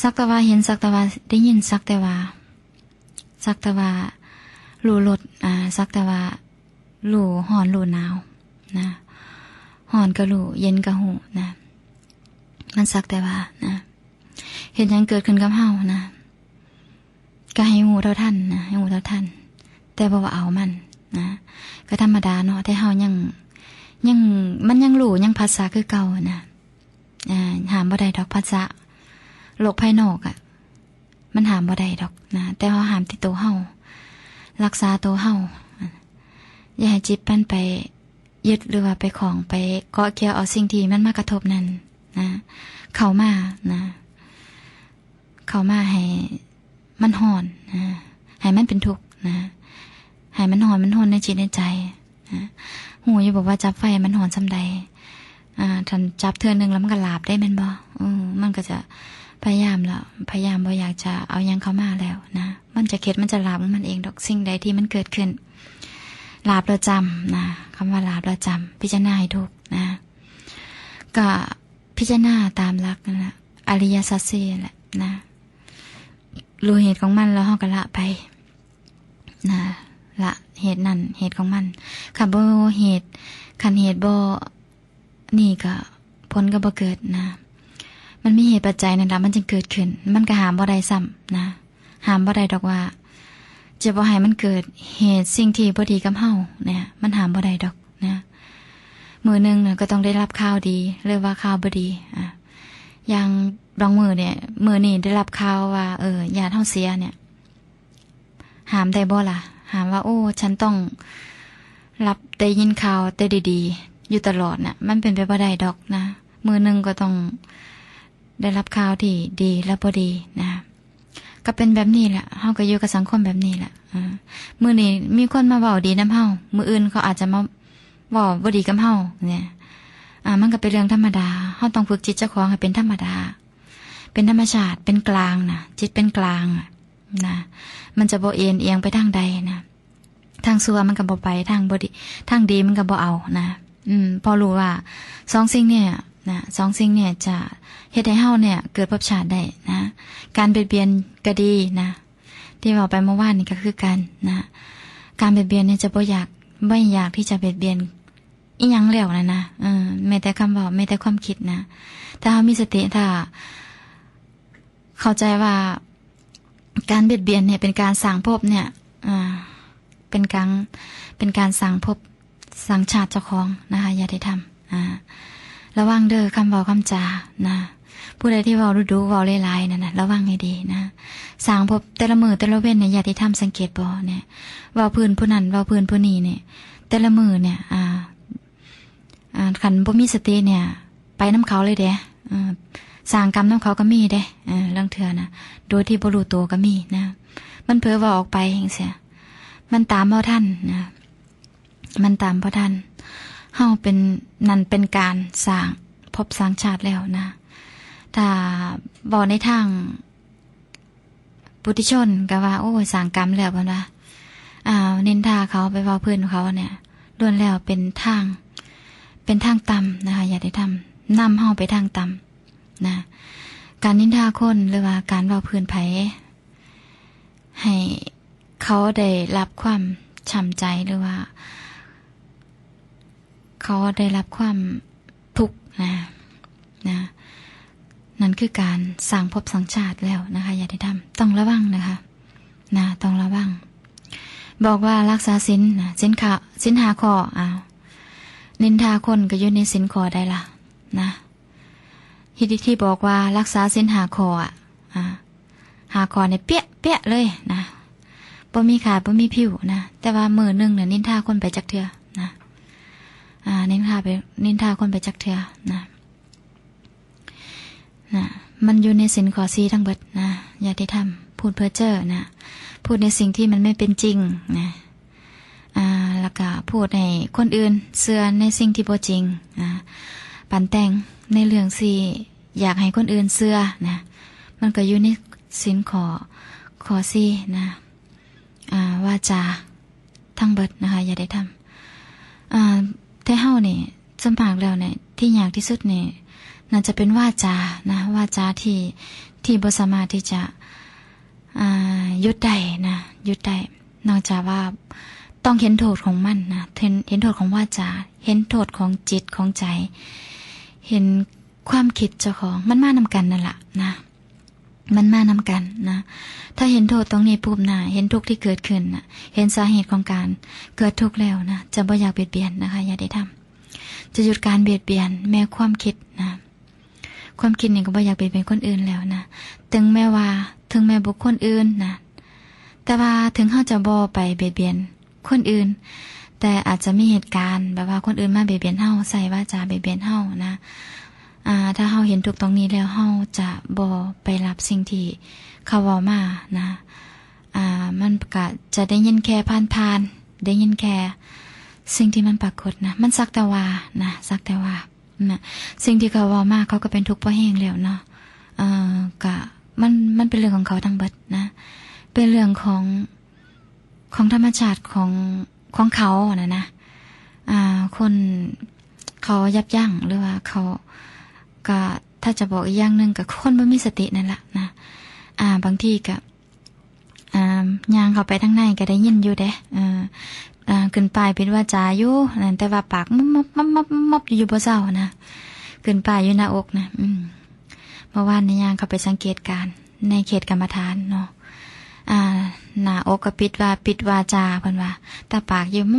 ສັກແຕ່ວ່າເຫັນ ສັກແຕ່ວ່າໄດ້ຍິນ ສັກແຕ່ວ່າ ສັກແຕ່ວ່າຮູ້ລົດ ອ່າ ສັກແຕ່ວ່າຮູ້ຮ້ອນຮູ້ໜາວນະ ຮ້ອນກໍຮູ້ ເຢັນກໍຮູ້ນະ ມັນສັກແຕ່ວ່ານະ ເຮັດຫຍັງເກີດຂຶ້ນກັບເຮົານະ ກໍໃຫ້ຮູ້ເທົ່າທັນນະ ໃຫ້ຮູ້ເທົ່າທັນ ແຕ່ບໍ່ວ່າເອົາມັນນະ ກໍທຳມະດາເນາະ ແຕ່ເຮົາຍັງ ຍັງ ມັນຍັງຮູ້ ຍັງຜັດສະຄືເກົ່ານະ ອ່າ ຫ້າມບໍ່ໄດ້ດອກ ຜັດສະໂລກພາຍນອກອະ ມັນຫ້າມບໍ່ໄດ້ດອກນະ ແຕ່ເຮົາຫ້າມທີ່ໂຕເຮົາ ລັກສາໂຕເຮົາ. ຢ່າໃຫ້ຈິດມັນໄປຍຶດ ຫຼືວ່າໄປຂ້ອງ ໄປເກາະກ່ຽວເອົາສິ່ງທີ່ມັນມາກະທົບນັ້ນນະ ເຂົ້າມານະ ເຂົ້າມາໃຫ້ມັນຮ້ອນນະ ໃຫ້ມັນເປັນທຸກນະ ໃຫ້ມັນຮ້ອນ ມັນຮົນໃນຈິດໃນໃຈນະ. ຮູ້ຢູ່ບໍ່ວ່າຈັບໄຟມັນຮ້ອນສ່ຳໃດ? ອ່າ ຄັນຈັບເທື່ອໜຶ່ງແລ້ວມັນກໍຫຼາບເດ້ ແມ່ນບໍ່? ເອີ ມັນກໍຈະພະຍາຍາມລະ ພະຍາຍາມບໍ່ຢາກຈະເອົາຫຍັງເຂົ້າມາແລ້ວນະ. ມັນຈະເຂັດ ມັນຈະຫຼາບຂອງມັນເອງດອກ. ສິ່ງໃດທີ່ມັນເກີດຂຶ້ນ ຫຼາບແລ້ວຈຳນະ. ຄຳວ່າຫຼາບແລ້ວຈຳ ພິຈາລະນາໃຫ້ຖືກນະ. ກໍພິຈາລະນາຕາມຫຼັກນັ້ນນະ ອະລິຍະສັດສີ່ແຫຼະນະ. ຮູ້ເຫດຂອງມັນແລ້ວເຮົາກໍລະໄປນະ ລະເຫດນັ້ນເຫດຂອງມັນ. ຄັນບໍ່ເຫດ ຄັນເຫດບໍ່ ນີ້ກໍຜົນກໍບໍ່ເກີດນະ. ມັນມີເຫດປັດໄຈນັ້ນລະ ມັນຈຶ່ງເກີດຂຶ້ນ. ມັນກໍຫ້າມບໍ່ໄດ້ຊ້ຳນະ. ຫ້າມບໍ່ໄດ້ດອກວ່າຈະບໍ່ໃຫ້ມັນເກີດເຫດສິ່ງທີ່ບໍ່ດີກັບເຮົານະ. ມັນຫ້າມບໍ່ໄດ້ດອກນະ. ມື້ໜຶ່ງນະກໍຕ້ອງໄດ້ຮັບຂ່າວດີ ຫຼືວ່າຂ່າວບໍ່ດີ. ອ່າ ຢ່າງບາງມື້ນີ້ ມື້ນີ້ໄດ້ຮັບຂ່າວວ່າ ເອີ ຍາດເຮົາເສຍນີ້ ຫ້າມໄດ້ບໍ່ລະ? ຫ້າມວ່າ ໂອ້ ສັນຕ້ອງຮັບ ໄດ້ຍິນຂ່າວແຕ່ດີໆຢູ່ຕະຫຼອດນະ ມັນເປັນໄປບໍ່ໄດ້ດອກນະ. ມື້ໜຶ່ງກໍຕ້ອງໄດ້ຮັບຂ່າວທີ່ດີ ແລະ ບໍ່ດີນະ. ກໍເປັນແບບນີ້ແຫຼະ ເຮົາກໍຢູ່ກັບສັງຄົມແບບນີ້ແຫຼະ. ເອີ ມື້ນີ້ມີຄົນມາເວົ້າດີນຳເຮົາ ມື້ອື່ນເຂົາອາດຈະມາເວົ້າບໍ່ດີກັບເຮົານີ້. ອ່າ ມັນກໍເປັນເລື່ອງທຳມະດາ. ເຮົາຕ້ອງຝຶກຈິດເຈົ້າຂອງໃຫ້ເປັນທຳມະດາ ເປັນທຳມະຊາດ ເປັນກາງນະ. ຈິດເປັນກາງນະ ມັນຈະບໍ່ເອນອຽງໄປທາງໃດນະ. ທາງຊົ່ວມັນກໍບໍ່ໄປ ທາງບໍ່ດີ ທາງດີມັນກໍບໍ່ເອົານະ. ອືມ ເພາະຮູ້ວ່າສອງສິ່ງນີ້ນະ ສອງສິ່ງນີ້ຈະເຮັດໃຫ້ເຮົານີ້ເກີດພົບຊາດໄດ້ນະ. ການບຽດບຽນກໍດີນະ ທີ່ເວົ້າໄປເມື່ອວານນີ້ກໍຄືກັນນະ. ການບຽດບຽນນີ້ຈະບໍ່ຢາກ ບໍ່ຢາກທີ່ຈະບຽດບຽນອີ່ຫຍັງແລ້ວນະນະ. ເອີ ແມ້ແຕ່ຄຳເວົ້າ ແມ້ແຕ່ຄວາມຄິດນະ. ຖ້າເຮົາມີສະຕິ ຖ້າ ເຂົ້າໃຈວ່າການບຽດບຽນເນີ້ຍເປັນການສ້າງພົບເນີ້ຍ ອ່າ ເປັນການ ເປັນການສ້າງພົບສ້າງຊາດເຈົ້າຂອງນະຄະ ຍາດຕິທຳ. ອ່າ ລະວັງເດີຄຳເວົ້າຄຳຈານະ. ຜູ້ໃດທີ່ເວົ້າດຸໆ ເວົ້າຫຼາຍໆນັ້ນນະ ລະວັງໃຫ້ດີນະ. ສ້າງພົບແຕ່ລະມື້ແຕ່ລະເວັນເນີ້ຍ ຍາດຕິທຳສັງເກດບໍ່ເນີ້ຍ ເວົ້າພື້ນຜູ້ນັ້ນ ເວົ້າພື້ນຜູ້ນີ້ເນີ້ຍ ແຕ່ລະມື້ເນີ້ຍ ອ່າ ອ່າ ຄັນບໍ່ມີສະຕິເນີ້ຍ ໄປນຳເຂົາເລີຍເດ້. ເອີ ສ້າງກຳນຳເຂົາກໍມີເດ້ ເອີ ລາງເທື່ອນະ ໂດຍທີ່ບໍ່ຮູ້ໂຕກໍມີນະ. ມັນເຜີເວົ້າອອກໄປຈັ່ງຊີ້ ມັນຕາມບໍ່ທັນນະ ມັນຕາມບໍ່ທັນ. ເຮົາເປັນ ນັ້ນເປັນການສ້າງພົບສ້າງຊາດແລ້ວນະ. ຖ້າເວົ້າໃນທາງ ປຸຖຸຊົນກໍວ່າ ໂອ້ຍ ສ້າງກຳແລ້ວ ເພິ່ນວ່າ ອ່າ ນິນທາເຂົາ ໄປເວົ້າພື້ນເຂົາເນີ້ຍ ລ້ວນແລ້ວເປັນທາງ ເປັນທາງຕ່ຳນະຄະ ຍາດຕິທຳ ນຳເຮົາໄປທາງຕ່ຳນະ. ການນິນທາຄົນ ຫຼືວ່າການເວົ້າພື້ນໃຜ ໃຫ້ເຂົາໄດ້ຮັບຄວາມຊ້ຳໃຈ ຫຼືວ່າເຂົາໄດ້ຮັບຄວາມ ທຸກນະ ນະ ນັ້ນຄືການສ້າງພົບສ້າງຊາດແລ້ວນະຄະ ຍາດຕິທຳ ຕ້ອງລະວັງນະຄະ ນະ ຕ້ອງລະວັງ. ບອກວ່າລັກສາສິນນະ ສິນຂະ ສິນຫ້າຂໍ້ ອ້າວ ນິນທາຄົນກໍຢູ່ໃນສິນຂໍ້ໃດລະນະ? ທີ່ ທີ່ບອກວ່າລັກສາສິນຫ້າຂໍ້ອະ ອ່າ ຫ້າຂໍ້ນີ້ເປະໆເລີຍນະ ບໍ່ມີຂາດ ບໍ່ມີຜິວນະ ແຕ່ວ່າມື້ໜຶ່ງນະ ນິນທາຄົນໄປຈັກເທື່ອນະ ອ່າ ນິນທາໄປ ນິນທາຄົນໄປຈັກເທື່ອນະ ນະ ມັນຢູ່ໃນສິນຂໍ້ສີ່ທັງເບິດນະ ຍາດຕິທຳ ພູດເພີ້ເຈີ້ນະ ພູດໃນສິ່ງທີ່ມັນໄມ່ເປັນຈິງນະ ອ່າ ແລ້ວກະພູດໃຫ້ຄົນອື່ນເຊື່ອໃນສິ່ງທີ່ບໍ່ຈິງນະ ປັ້ນແຕ່ງໃນເລື່ອງທີ່ຢາກໃຫ້ຄົນອື່ນເຊື່ອນະ ມັນກໍຢູ່ໃນສິນຂໍ້ ຂໍ້ສີ່ນະ ອ່າ ວາຈາທັງເບິດນະຄະ ຍາດຕິທຳ. ອ່າ ແຕ່ເຮົານີ້ ສ່ວນມາກແລ້ວນີ້ ທີ່ຍາກທີ່ສຸດນີ້ ໜ້າຈະເປັນວາຈານະ ວາຈາທີ່ ທີ່ບໍ່ສາມາດທີ່ຈະ ອ່າ ຢຸດໄດ້ນະ ຢຸດໄດ້ ນອກຈາກວ່າຕ້ອງເຫັນໂທດຂອງມັນນະ ເຫັນ ເຫັນໂທດຂອງວາຈາ ເຫັນໂທດຂອງຈິດຂອງໃຈ ເຫັນຄວາມຄິດເຈົ້າຂອງ ມັນມານຳກັນນັ້ນລະນະ ມັນມານຳກັນນະ. ຖ້າເຫັນໂທດຕົງນີ້ປຸບນະ ເຫັນທຸກທີ່ເກີດຂຶ້ນນະ ເຫັນສາເຫດຂອງການເກີດທຸກແລ້ວນະ ຈະບໍ່ຢາກບຽດບຽນນະຄະ ຍາດຕິທຳ ຈະຢຸດການບຽດບຽນ ແມ້ຄວາມຄິດນະ ຄວາມຄິດນີ້ກໍບໍ່ຢາກບຽດບຽນຄົນອື່ນແລ້ວນະ ເຖິງແມ້ວ່າ ເຖິງແມ້ບຸກຄົນອື່ນນະ ແຕ່ວ່າເຖິງເຮົາຈະບໍ່ໄປບຽດບຽນຄົນອື່ນ ແຕ່ອາດຈະມີເຫດການແບບວ່າຄົນອື່ນມາບຽດບຽນເຮົາ ໃຊ້ວາຈາບຽດບຽນເຮົານະ. ອາ ຖ້າເຮົາເຫັນທຸກຕອງນີ້ແລ້ວ ເຮົາຈະບໍ່ໄປຮັບສິ່ງທີ່ເຂົາເວົ້າມານະ. ອາ ມັນກະຈະໄດ້ຍິນແຄ່ຜ່ານໆ ໄດ້ຍິນແຄ່ສິ່ງທີ່ມັນປາກົດນະ ມັນສັກແຕ່ວ່ານະ ສັກແຕ່ວ່ານະ. ສິ່ງທີ່ເຂົາເວົ້າມາ ເຂົາກໍເປັນທຸກພໍແຮງແລ້ວເນາະ. ເອີ ກະ ມັນ ມັນເປັນເລື່ອງຂອງເຂົາທັງເບິດນະ ເປັນເລື່ອງຂອງ ຂອງທຳມະຊາດຂອງ ຂອງເຂົາຫັ້ນນະ. ອາ ຄົນເຂົາຢັບຢັ້ງ ຫຼືວ່າເຂົາ ກະ ຖ້າຈະບອກອີກຢ່າງໜຶ່ງ ກະຄົນບໍ່ມີສະຕິນັ້ນລະນະ. ອາ ບາງທີກະ ອາ ຍ່າງເຂົ້າໄປທາງໃນກະໄດ້ຍິນຢູ່ເດ້ ເອີ ອາ ຂຶ້ນປ້າຍປິດວາຈາຢູ່ນັ້ນ ແຕ່ວ່າປາກມົບໆໆໆຢູ່ ບໍ່ເຊົານະ ຂຶ້ນປ້າຍຢູ່ໜ້າອົກນະ. ອືມ ເມື່ອວານນີ້ຍ່າງເຂົ້າໄປສັງເກດການໃນເຂດກຳມະຖານເນາະ ອາ ໜ້າອົກກໍປິດວ່າ ປິດວາຈາ ເພິ່ນວ່າ ແຕ່ປາກຢູ່ມົ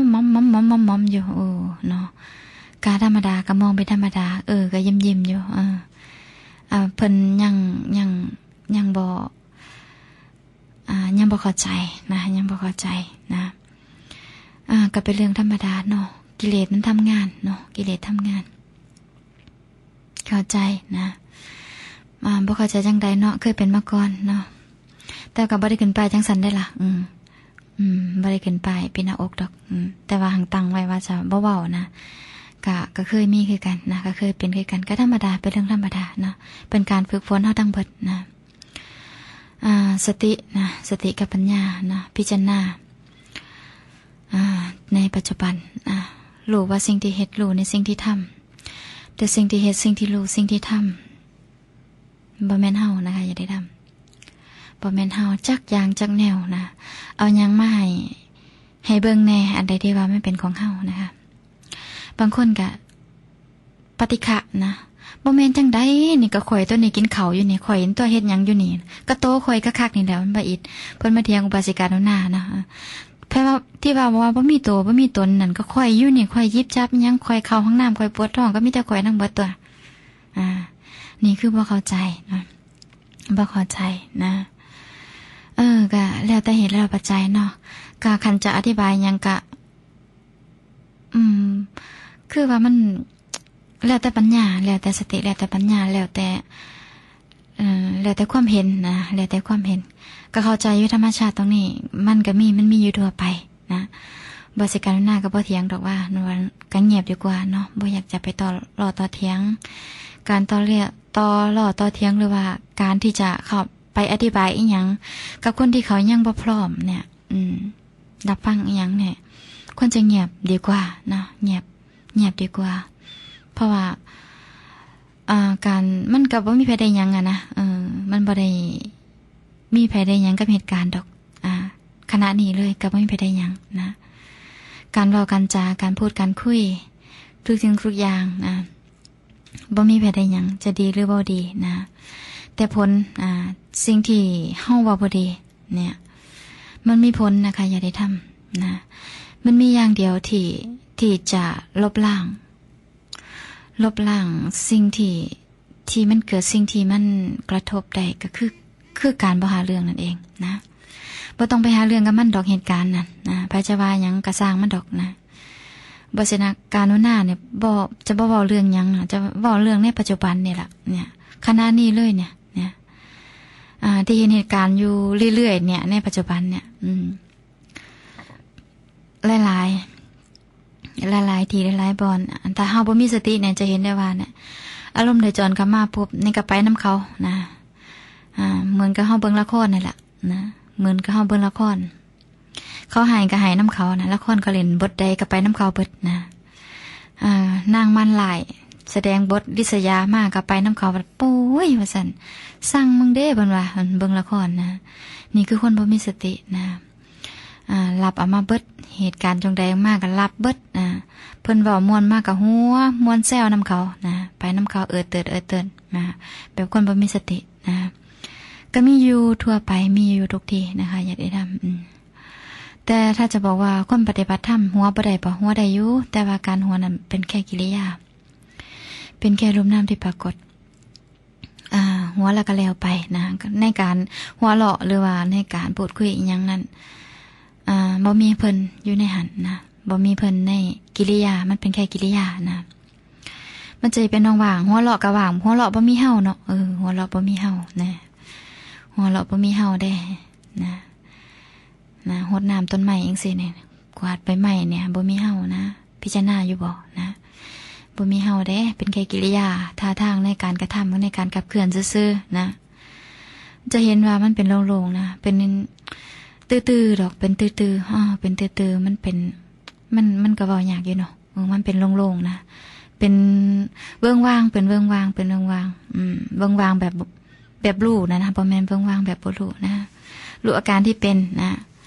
ມໆໆໆຢູ່. ໂອ້ ເນາະ ກະທຳມະດາ ກະມອງເປັນທຳມະດາ ເອີ ກະຍິ້ມໆຢູ່ ເອີ ອາ ເພິ່ນຍັງ ຍັງ ຍັງບໍ່ ອາ ຍັງບໍ່ເຂົ້າໃຈນະ ຍັງບໍ່ເຂົ້າໃຈນະ. ອາ ກໍເປັນເລື່ອງທຳມະດາເນາະ ກິເລດມັນທຳງານເນາະ ກິເລດທຳງານ ເຂົ້າໃຈນະ. ອາ ບໍ່ເຂົ້າໃຈຈັ່ງໃດເນາະ ເຄີຍເປັນມາກ່ອນເນາະ ແຕ່ກໍບໍ່ໄດ້ຂຶ້ນປ້າຍຈັ່ງຊັ້ນໄດ໋ລະ. ອືມ ອືມ ບໍ່ໄດ້ຂຶ້ນປ້າຍປິດໜ້າອົກດອກ. ອືມ ແຕ່ວ່າຫັ້ນຕັ້ງໄວ້ວ່າຈະບໍ່ເວົ້ານະ ກະ ກໍເຄີຍມີຄືກັນນະ ກໍເຄີຍເປັນຄືກັນ ກໍທຳມະດາ ເປັນເລື່ອງທຳມະດາເນາະ ເປັນການຝຶກຝົນເຮົາທັງເບິດນະ. ອາ ສະຕິນະ ສະຕິກັບປັນຍານະ ພິຈາລະນາ ອາ ໃນປັດຈຸບັນ ອາ ຮູ້ວ່າສິ່ງທີ່ເຮັດ ຮູ້ໃນສິ່ງທີ່ທຳ ແຕ່ສິ່ງທີ່ເຮັດ ສິ່ງທີ່ຮູ້ ສິ່ງທີ່ທຳ ບໍ່ແມ່ນເຮົານະຄະ ຢ່າໄດ້ທຳ ບໍ່ແມ່ນເຮົາຈັກຢ່າງຈັກແນວນະ. ເອົາຫຍັງມາໃຫ້ ໃຫ້ເບິ່ງແດ່ ອັນໃດທີ່ວ່າມັນເປັນຂອງເຮົານະຄະ. ບາງຄົນກະປະຕິກະນະ ບໍ່ແມ່ນຈັ່ງໃດ ນີ້ກະຂ້ອຍຕົວນີ້ກິນເຂົ້າຢູ່ນີ້ ຂ້ອຍຕົວເຮັດຫຍັງຢູ່ນີ້ ກະໂຕຂ້ອຍຄັກໆນີ້ແຫຼະ ມັນບໍ່ອິດ. ເພິ່ນມາຖຽງອຸບາສິກາໜູນານະ ເພິ່ນວ່າ ທີ່ວ່າ ວ່າບໍ່ມີໂຕບໍ່ມີຕົນນັ້ນ ກະຂ້ອຍຢູ່ນີ້ ຂ້ອຍຫຍິບຈັບຫຍັງ ຂ້ອຍເຂົ້າຫ້ອງນ້ຳ ຂ້ອຍປວດທ້ອງ ກະມີແຕ່ຂ້ອຍນຳເບິດຕົວະ. ອາ ນີ້ຄືບໍ່ເຂົ້າໃຈນະ ບໍ່ເຂົ້າໃຈນະ. ເອີ ກະແລ້ວແຕ່ເຫດແລ້ວປັດໄຈເນາະ ກະຄັນຈະອະທິບາຍຫຍັງກະ ອືມ ຄືວ່າມັນແລ້ວແຕ່ປັນຍາ ແລ້ວແຕ່ສະຕິ ແລ້ວແຕ່ປັນຍາ ແລ້ວແຕ່ ເອີ ແລ້ວແຕ່ຄວາມເຫັນນະ ແລ້ວແຕ່ຄວາມເຫັນ. ກະເຂົ້າໃຈຢູ່ ທຳມະຊາດຕົງນີ້ມັນກະມີ ມັນມີຢູ່ທົ່ວໄປນະ. ບໍ່ຊິການນາກະບໍ່ຖຽງດອກວ່າ ວ່າກະງຽບດີກວ່າເນາະ ບໍ່ຢາກຈະໄປຕໍ່ລໍ້ຕໍ່ຖຽງ. ການຕໍ່ເລ- ຕໍ່ລໍ້ຕໍ່ຖຽງ ຫຼືວ່າການທີ່ຈະເຂົ້າໄປອະທິບາຍອີ່ຫຍັງກັບຄົນທີ່ເຂົາຍັງບໍ່ພ້ອມເນ່ຍ ອືມ ຮັບຟັງອີ່ຫຍັງເນ່ຍ ຄວນຈະງຽບດີກວ່າເນາະ ງຽບ ງຽບດີກວ່າ. ເພາະວ່າ ອາ ການ ມັນກະບໍ່ມີໃຜໄດ້ຫຍັງອະນະ ເອີ ມັນບໍ່ໄດ້ມີໃຜໄດ້ຫຍັງກັບເຫດການດອກ ອາ ຂະນະນີ້ເລີຍ ກະບໍ່ມີໃຜໄດ້ຫຍັງນະ. ການເວົ້າການຈາ ການພູດການຄຸຍ ທຸກສິ່ງທຸກຢ່າງນະ ບໍ່ມີໃຜໄດ້ຫຍັງ ຈະດີຫຼືບໍ່ດີນະ ແຕ່ຜົນ ອາ ສິ່ງທີ່ເຮົາເວົ້າບໍ່ດີເນ່ຍ ມັນມີຜົນນະຄະ ຢ່າໄດ້ທຳນະ. ມັນມີຢ່າງດຽວທີ່ ທີ່ຈະລົບລ້າງ ລົບລ້າງສິ່ງທີ່ ທີ່ມັນເກີດ ສິ່ງທີ່ມັນກະທົບໄດ້ ກະຄື ຄືການບໍ່ຫາເລື່ອງນັ້ນເອງນະ. ບໍ່ຕ້ອງໄປຫາເລື່ອງກັບມັນດອກ ເຫດການນັ້ນນະ ໃຜຈະວ່າຫຍັງກະຊ່າງມັນດອກນະ. ບໍ່ຊັ້ນນະ ການນຸນານີ້ ບໍ່ ຈະບໍ່ເວົ້າເລື່ອງຫຍັງນະ ຈະເວົ້າເລື່ອງໃນປັດຈຸບັນນີ້ລະເນ່ຍ ຂະນະນີ້ເລີຍເນ່ຍ ເນ່ຍ ອາ ທີ່ເຫັນເຫດການຢູ່ເລື້ອຍໆເນ່ຍ ໃນປັດຈຸບັນເນ່ຍ ອືມ ຫຼາຍໆ ຫຼາຍໆທີ່ ຫຼາຍໆບ່ອນ ອັນ ຖ້າເຮົາບໍ່ມີສະຕິເນ່ຍ ຈະເຫັນໄດ້ວ່າເນ່ຍ ອາລົມໄດ້ຈອນກັບມາປຸບ ນີ້ກະໄປນຳເຂົານະ. ອາ ເໝືອນກັບເຮົາເບິ່ງລະຄອນນີ້ລະນະ ເໝືອນກັບເຮົາເບິ່ງລະຄອນ ເຂົາໄຫ້ກະໄຫ້ນຳເຂົານະ ລະຄອນເຂົາຫຼິ້ນບົດໃດກະໄປນຳເຂົາເບິດນະ. ອາ ນາງມານລາຍສະແດງບົດລິດສະຢາມາກະໄປນຳເຂົາ ໂອ້ຍ ວ່າຊັ້ນ ຊັງມຶງເດ້ ເພິ່ນວ່າ ເບິ່ງລະຄອນນະ. ນີ້ຄືຄົນບໍ່ມີສະຕິນະ. ອາ ຮັບເອົາມາເບິດ ເຫດການຈັ່ງໃດມາກະຮັບເບິດ ອາ ເພິ່ນເວົ້າມ່ວນມາກະຫົວ ມ່ວນແຊວນຳເຂົານະ ໄປນຳເຂົາເອີດເຕີດເອີດເຕີດນະ ແບບຄົນບໍ່ມີສະຕິນະ ກະມີຢູ່ທົ່ວໄປ ມີຢູ່ທຸກທີ່ນະຄະ ຍາດຕິທຳ ອືມ ແຕ່ຖ້າຈະບອກວ່າຄົນປະຕິບັດທຳຫົວບໍ່ໄດ້ບໍ ຫົວໄດ້ຢູ່ ແຕ່ວ່າການຫົວນັ້ນເປັນແຄ່ກິລິຍາ ເປັນແຄ່ຮູບນາມທີ່ປາກົດ ອາ ຫົວແລ້ວກໍແລ້ວໄປນະ ໃນການຫົວເລາະ ຫຼືວ່າໃນການພູດຄຸຍອີ່ຫຍັງນັ້ນ ອ່າ ບໍ່ມີເພິ່ນຢູ່ໃນຫັ້ນນະ ບໍ່ມີເພິ່ນໃນກິລິຍາ ມັນເປັນແຄ່ກິລິຍານະ ມັນຈະເປັນຫວ່າງໆ ຫົວເລາະກໍຫວ່າງ ຫົວເລາະບໍ່ມີເຮົາເນາະ ເອີ ຫົວເລາະບໍ່ມີເຮົານະ ຫົວເລາະບໍ່ມີເຮົາເດ້ນະ ນະ ຫົດນ້ຳຕົ້ນໄມ້ຈັ່ງຊີ້ນີ້ ກວາດໃບໄມ້ນີ້ ບໍ່ມີເຮົານະ ພິຈາລະນາຢູ່ບໍ່ນະ ບໍ່ມີເຮົາເດ້ ເປັນແຄ່ກິລິຍາ ທ່າທາງໃນການກະທຳ ໃນການຂັບເຄື່ອນຊື່ໆນະ ຈະເຫັນວ່າມັນເປັນໂລ່ງໆນະ ເປັນຕື້ໆດອກ ເປັນຕື້ໆ ເປັນຕື້ໆ ມັນເປັນ ມັນ ມັນກໍເວົ້າຍາກຢູ່ເນາະ ເອີ ມັນເປັນໂລ່ງໆນະ ເປັນເວີ້ງວ່າງ ເປັນເວີ້ງວ່າງ ເປັນເວີ້ງວ່າງ ອືມ ເວີ້ງວ່າງແບບ ແບບຮູ້ນະນະ ບໍ່ແມ່ນເບິ່ງວ່າງແບບບໍ່ຮູ້ນະ ຮູ້ອາການທີ່ເປັນນະ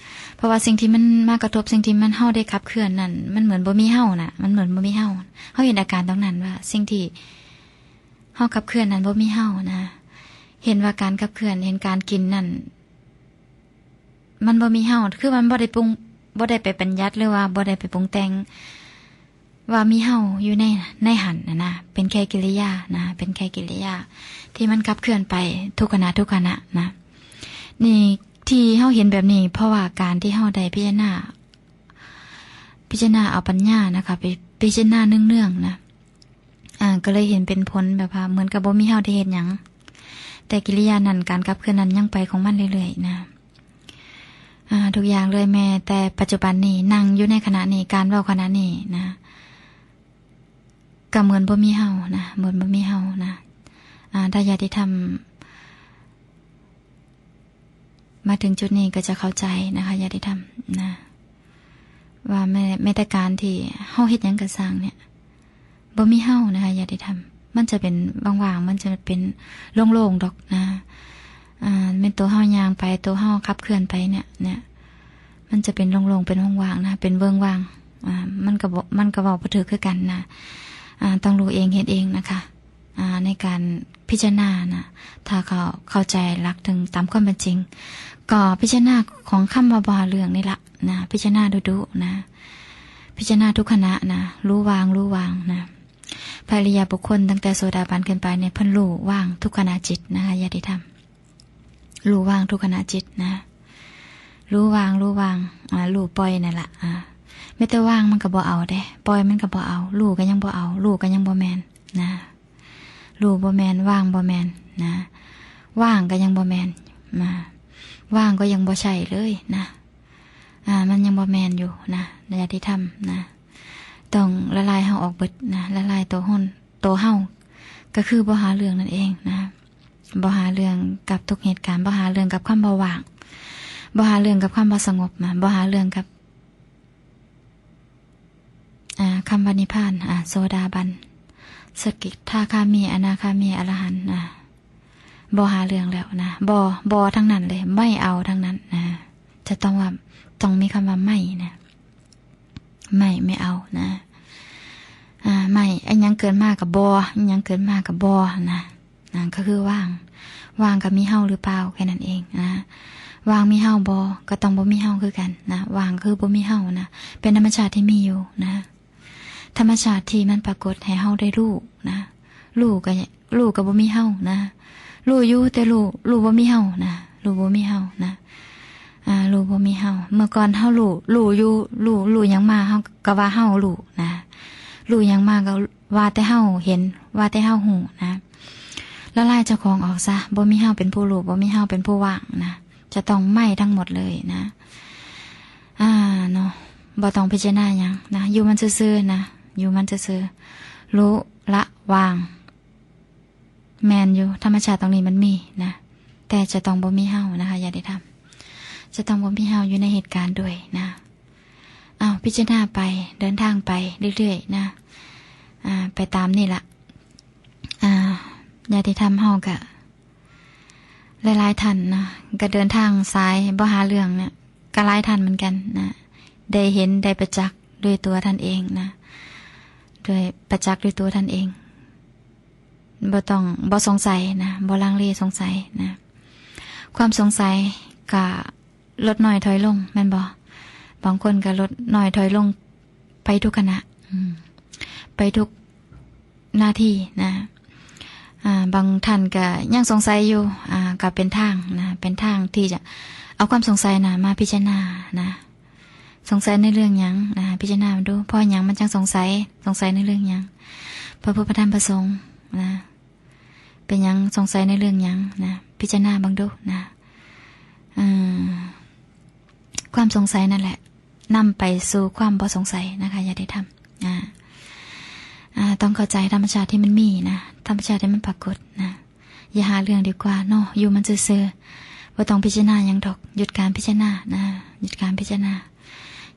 ເພາະວ່າສິ່ງທີ່ມັນມາກະທົບ ສິ່ງທີ່ມັນ ເຮົາໄດ້ຂັບເຄື່ອນນັ້ນ ມັນເໝືອນບໍ່ມີເຮົານະ ມັນເໝືອນບໍ່ມີເຮົາ ເຮົາເຫັນອາການຕົງນັ້ນວ່າ ສິ່ງທີ່ເຮົາຂັບເຄື່ອນນັ້ນບໍ່ມີເຮົານະ ເຫັນວ່າການຂັບເຄື່ອນ ເຫັນການກິນນັ້ນ ມັນບໍ່ມີເຮົາ ຄືມັນບໍ່ໄດ້ປຸງ ບໍ່ໄດ້ໄປບັນຍັດ ຫຼືວ່າບໍ່ໄດ້ໄປປຸງແຕ່ງ ວ່າມີເຮົາຢູ່ໃນ ໃນຫັ້ນນະນະ ເປັນແຄ່ກິລິຍານະ ເປັນແຄ່ກິລິຍາທີ່ມັນຂັບເຄື່ອນໄປທຸກຂະນະ ທຸກຂະນະນະ ນີ້ທີ່ເຮົາເຫັນແບບນີ້ ເພາະວ່າການທີ່ເຮົາໄດ້ພິຈາລະນາ ພິຈາລະນາເອົາປັນຍານະຄະ ໄປພິຈາລະນາເນືອງໆນະ ອ່າ ກໍເລີຍເຫັນເປັນຜົນແບບວ່າ ເໝືອນກັບບໍ່ມີເຮົາໄດ້ເຮັດຫຍັງ ແຕ່ກິລິຍານັ້ນ ການຂັບເຄື່ອນນັ້ນຍັງໄປຂອງມັນເລື້ອຍໆນະ ອ່າ ທຸກຢ່າງເລີຍ ແມ້ແຕ່ປັດຈຸບັນນີ້ ນັ່ງຢູ່ໃນຂະນະນີ້ ການເວົ້າຂະນະນີ້ນະ ກໍເໝືອນບໍ່ມີເຮົານະ ເໝືອນບໍ່ມີເຮົານະ ອ່າ ຖ້າຍາດຕິທຳມາເຖິງຈຸດນີ້ກໍຈະເຂົ້າໃຈນະຄະ ຍາດຕິທຳນະ ວ່າແມ້ ແມ້ແຕ່ການທີ່ເຮົາເຮັດຫຍັງກໍຊ່າງເນຍ ບໍ່ມີເຮົານະຄະ ຍາດຕິທຳ ມັນຈະເປັນຫວ່າງໆ ມັນຈະເປັນໂລ່ງໆດອກນະ ອ່າ ແມ່ນໂຕເຮົາຍ່າງໄປ ໂຕເຮົາຂັບເຄື່ອນໄປເນຍ ເນຍ ມັນຈະເປັນໂລ່ງໆ ເປັນຫວ່າງໆນະ ເປັນເວີ້ງວ່າງ ອ່າ ມັນກໍບໍ່ ມັນກໍເວົ້າບໍ່ຖືກຄືກັນນະ ອ່າ ຕ້ອງຮູ້ເອງເຮັດເອງນະຄະ ອ່າ ໃນການພິຈາລະນານະ ຖ້າເຂົ້າ ເຂົ້າໃຈຫຼັກເຖິງຕາມຄວາມເປັນຈິງ ກໍພິຈາລະນາຂອງຄຳວ່າບໍ່ຫາເລື່ອງນີ້ລະນະ ພິຈາລະນາດຸໆນະ ພິຈາລະນາທຸກຂະນະນະ ຮູ້ວ່າງ ຮູ້ວ່າງນະ ພະອະລິຍະບຸກຄົນຕັ້ງແຕ່ໂສດາບັນຂຶ້ນໄປນີ້ ເພິ່ນຮູ້ວ່າງທຸກຂະນະຈິດນະຄະ ຍາດຕິທຳ ຮູ້ວ່າງທຸກຂະນະຈິດນະ ຮູ້ວ່າງ ຮູ້ວ່າງ ອ່າ ຮູ້ປ່ອຍນັ້ນລະ ອ່າ ແມ້ແຕ່ວ່າງມັນກໍບໍ່ເອົາເດ້ ປ່ອຍມັນກໍບໍ່ເອົາ ຮູ້ກໍຍັງບໍ່ເອົາ ຮູ້ກໍຍັງບໍ່ແມ່ນນະ ຮູ້ບໍ່ແມ່ນ ວ່າງບໍ່ແມ່ນນະ ວ່າງກໍຍັງບໍ່ແມ່ນນະ ວ່າງກໍຍັງບໍ່ໃຊ່ເລີຍນະ ອ່າ ມັນຍັງບໍ່ແມ່ນຢູ່ນະ ຍາດຕິທຳນະ ຕ້ອງລະລາຍເຮົາອອກເບິດນະ ລະລາຍໂຕເຮົາ ໂຕເຮົາ ກໍຄືບໍ່ຫາເລື່ອງນັ້ນເອງນະ ບໍ່ຫາເລື່ອງກັບທຸກເຫດການ ບໍ່ຫາເລື່ອງກັບຄຳວ່າວ່າງ ບໍ່ຫາເລື່ອງກັບຄຳວ່າສະຫງົບນະ ບໍ່ຫາເລື່ອງກັບ ອ່າ ຄຳວ່ານິບພານ ອ່າ ໂສດາບັນ ສະກິດທາຄາມີ ອະນາຄາມີ ອະລະຫັນ ອ່າ ບໍ່ຫາເລື່ອງແລ້ວນະ ບໍ່ ບໍ່ທັງນັ້ນເລີຍ ໄມ່ເອົາທັງນັ້ນນະ ຈະຕ້ອງວ່າ ຕ້ອງມີຄຳວ່າໄມ່ນະ ໄມ່ ໄມ່ເອົານະ ອ່າ ໄມ່ ອີ່ຫຍັງເກີດມາກໍບໍ່ ອີ່ຫຍັງເກີດມາກໍບໍ່ນະ ນັ້ນກໍຄືວ່າງ ວ່າງກໍມີເຮົາຫຼືເປົ່າ ແຄ່ນັ້ນເອງນະ ວ່າງມີເຮົາບໍ່ ກໍຕ້ອງບໍ່ມີເຮົາຄືກັນນະ ວ່າງກໍຄືບໍ່ມີເຮົານະ ເປັນທຳມະຊາດທີ່ມີຢູ່ນະ ທຳມະຊາດທີ່ມັນປາກົດໃຫ້ເຮົາໄດ້ຮູ້ນະ ຮູ້ກໍ ຮູ້ກໍບໍ່ມີເຮົານະ ຮູ້ຢູ່ແຕ່ຮູ້ ຮູ້ບໍ່ມີເຮົານະ ຮູ້ບໍ່ມີເຮົານະ ອ່າ ຮູ້ບໍ່ມີເຮົາ ເມື່ອກ່ອນເຮົາຮູ້ ຮູ້ຢູ່ ຮູ້ ຮູ້ຫຍັງມາເຮົາກໍວ່າເຮົາຮູ້ນະ ຮູ້ຫຍັງມາກໍວ່າແຕ່ເຮົາເຫັນ ວ່າແຕ່ເຮົາຮູ້ນະ ລະລາຍເຈົ້າຂອງອອກຊະ ບໍ່ມີເຮົາເປັນຜູ້ຮູ້ ບໍ່ມີເຮົາເປັນຜູ້ວ່າງນະ ຈະຕ້ອງໄມ່ທັງໝົດເລີຍນະ ອ່າ ເນາະ ບໍ່ຕ້ອງພິຈາລະນາຫຍັງນະ ຢູ່ມັນຊື່ໆນະ ຢູ່ມັນຊື່ໆ ຮູ້ ລະ ວ່າງ ແມ່ນຢູ່ ທຳມະຊາດຕົງນີ້ມັນມີນະ ແຕ່ຈະຕ້ອງບໍ່ມີເຮົານະຄະ ຍາດຕິທຳ ຈະຕ້ອງບໍ່ມີເຮົາຢູ່ໃນເຫດການດ້ວຍນະ ເອົາ ພິຈາລະນາໄປ ເດີນທາງໄປເລື້ອຍໆນະ ອ່າ ໄປຕາມນີ້ລະ ອ່າ ຍາດຕິທຳເຮົາກະ ຫຼາຍໆທ່ານນະ ກະເດີນທາງສາຍບໍ່ຫາເລື່ອງນະ ກະຫຼາຍທ່ານເໝືອນກັນນະ ໄດ້ເຫັນ ໄດ້ປະຈັກດ້ວຍຕົວທ່ານເອງນະ ດ້ວຍ ປະຈັກດ້ວຍຕົວທ່ານເອງ ບໍ່ຕ້ອງ ບໍ່ສົງໄສນະ ບໍ່ລັງເລສົງໄສນະ ຄວາມສົງໄສກະ ລົດນ້ອຍຖອຍລົງແມ່ນບໍ່? ບາງຄົນກໍລົດນ້ອຍຖອຍລົງໄປທຸກຂະນະ ອືມ ໄປທຸກນາທີນະ ອ່າ ບາງທ່ານກໍຍັງສົງໄສຢູ່ ອ່າ ກໍເປັນທາງນະ ເປັນທາງທີ່ຈະເອົາຄວາມສົງໄສນະມາພິຈາລະນານະ. ສົງໄສໃນເລື່ອງຫຍັງນະ? ພິຈາລະນາເບິ່ງດູ ເພາະຫຍັງມັນຈັ່ງສົງໄສ? ສົງໄສໃນເລື່ອງຫຍັງ? ພະພຸດ ພະທຳ ພະສົງນະ. ເປັນຫຍັງ ສົງໄສໃນເລື່ອງຫຍັງນະ? ພິຈາລະນາເບິ່ງດູນະ. ເອີ ຄວາມສົງໄສນັ້ນແຫຼະ ນຳໄປສູ່ຄວາມບໍ່ສົງໄສນະຄະ ຍາດຕິທຳ. ອ່າ ອ່າ ຕ້ອງເຂົ້າໃຈທຳມະຊາດທີ່ມັນມີນະ ທຳມະຊາດທີ່ມັນປາກົດນະ. ຢ່າຫາເລື່ອງດີກວ່າເນາະ ຢູ່ມັນຊື່ໆ ບໍ່ຕ້ອງພິຈາລະນາຫຍັງດອກ. ຢຸດການພິຈາລະນານະ ຢຸດການພິຈາລະນາ.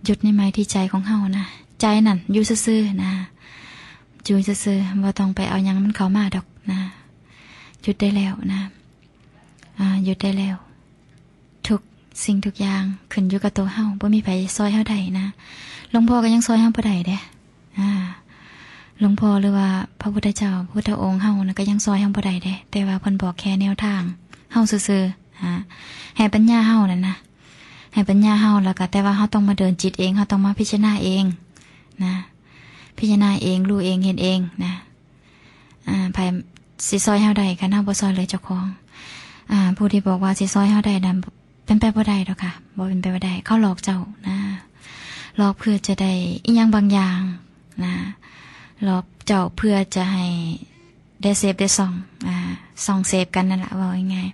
ຢຸດໃນໄໝ້ທີ່ໃຈຂອງເຮົານະ ໃຈນັ້ນຢູ່ຊື່ໆນະ ຢູ່ຊື່ໆ ບໍ່ຕ້ອງໄປເອົາຫຍັງມັນເຂົ້າມາດອກນະ. ຢຸດໄດ້ແລ້ວນະ ອ່າ ຢຸດໄດ້ແລ້ວ. ທຸກສິ່ງທຸກຢ່າງຂຶ້ນຢູ່ກັບໂຕເຮົາ ບໍ່ມີໃຜຊ່ອຍເຮົາໄດ້ນະ. ຫຼວງພໍ່ກໍຍັງຊ່ອຍເຮົາບໍ່ໄດ້ເດ້. ອ່າ ຫຼວງພໍ່ ຫຼືວ່າພະພຸດທະເຈົ້າ ພຸດທະອົງເຮົານະ ກໍຍັງຊ່ອຍເຮົາບໍ່ໄດ້ເດ້ ແຕ່ວ່າເພິ່ນບອກແຄ່ແນວທາງເຮົາຊື່ໆ ອ່າ ໃຫ້ປັນຍາເຮົານັ້ນນະ ໃຫ້ປັນຍາເຮົາ ແລ້ວກໍແຕ່ວ່າເຮົາຕ້ອງມາເດີນຈິດເອງ ເຮົາຕ້ອງມາພິຈາລະນາເອງນະ ພິຈາລະນາເອງ ຮູ້ເອງ ເຫັນເອງນະ. ອ່າ ໃຜຊິຊ່ອຍເຮົາໄດ້ ຄັນເຮົາບໍ່ຊ່ອຍເຫຼືອເຈົ້າຂອງ? ອ່າ ຜູ້ທີ່ບອກວ່າຊິຊ່ອຍເຮົາໄດ້ນັ້ນ ເປັນໄປບໍ່ໄດ້ດອກຄ່ະ ບໍ່ເປັນໄປບໍ່ໄດ້. ເຂົາຫຼອກເຈົ້ານະ ຫຼອກເພື່ອຈະໄດ້ອີ່ຫຍັງບາງຢ່າງນະ ຫຼອກເຈົ້າເພື່ອຈະໃຫ້ໄດ້ເສບໄດ້ສ່ອງ ອ່າ ສ່ອງເສບກັນນັ້ນລະ ເວົ້າງ່າຍ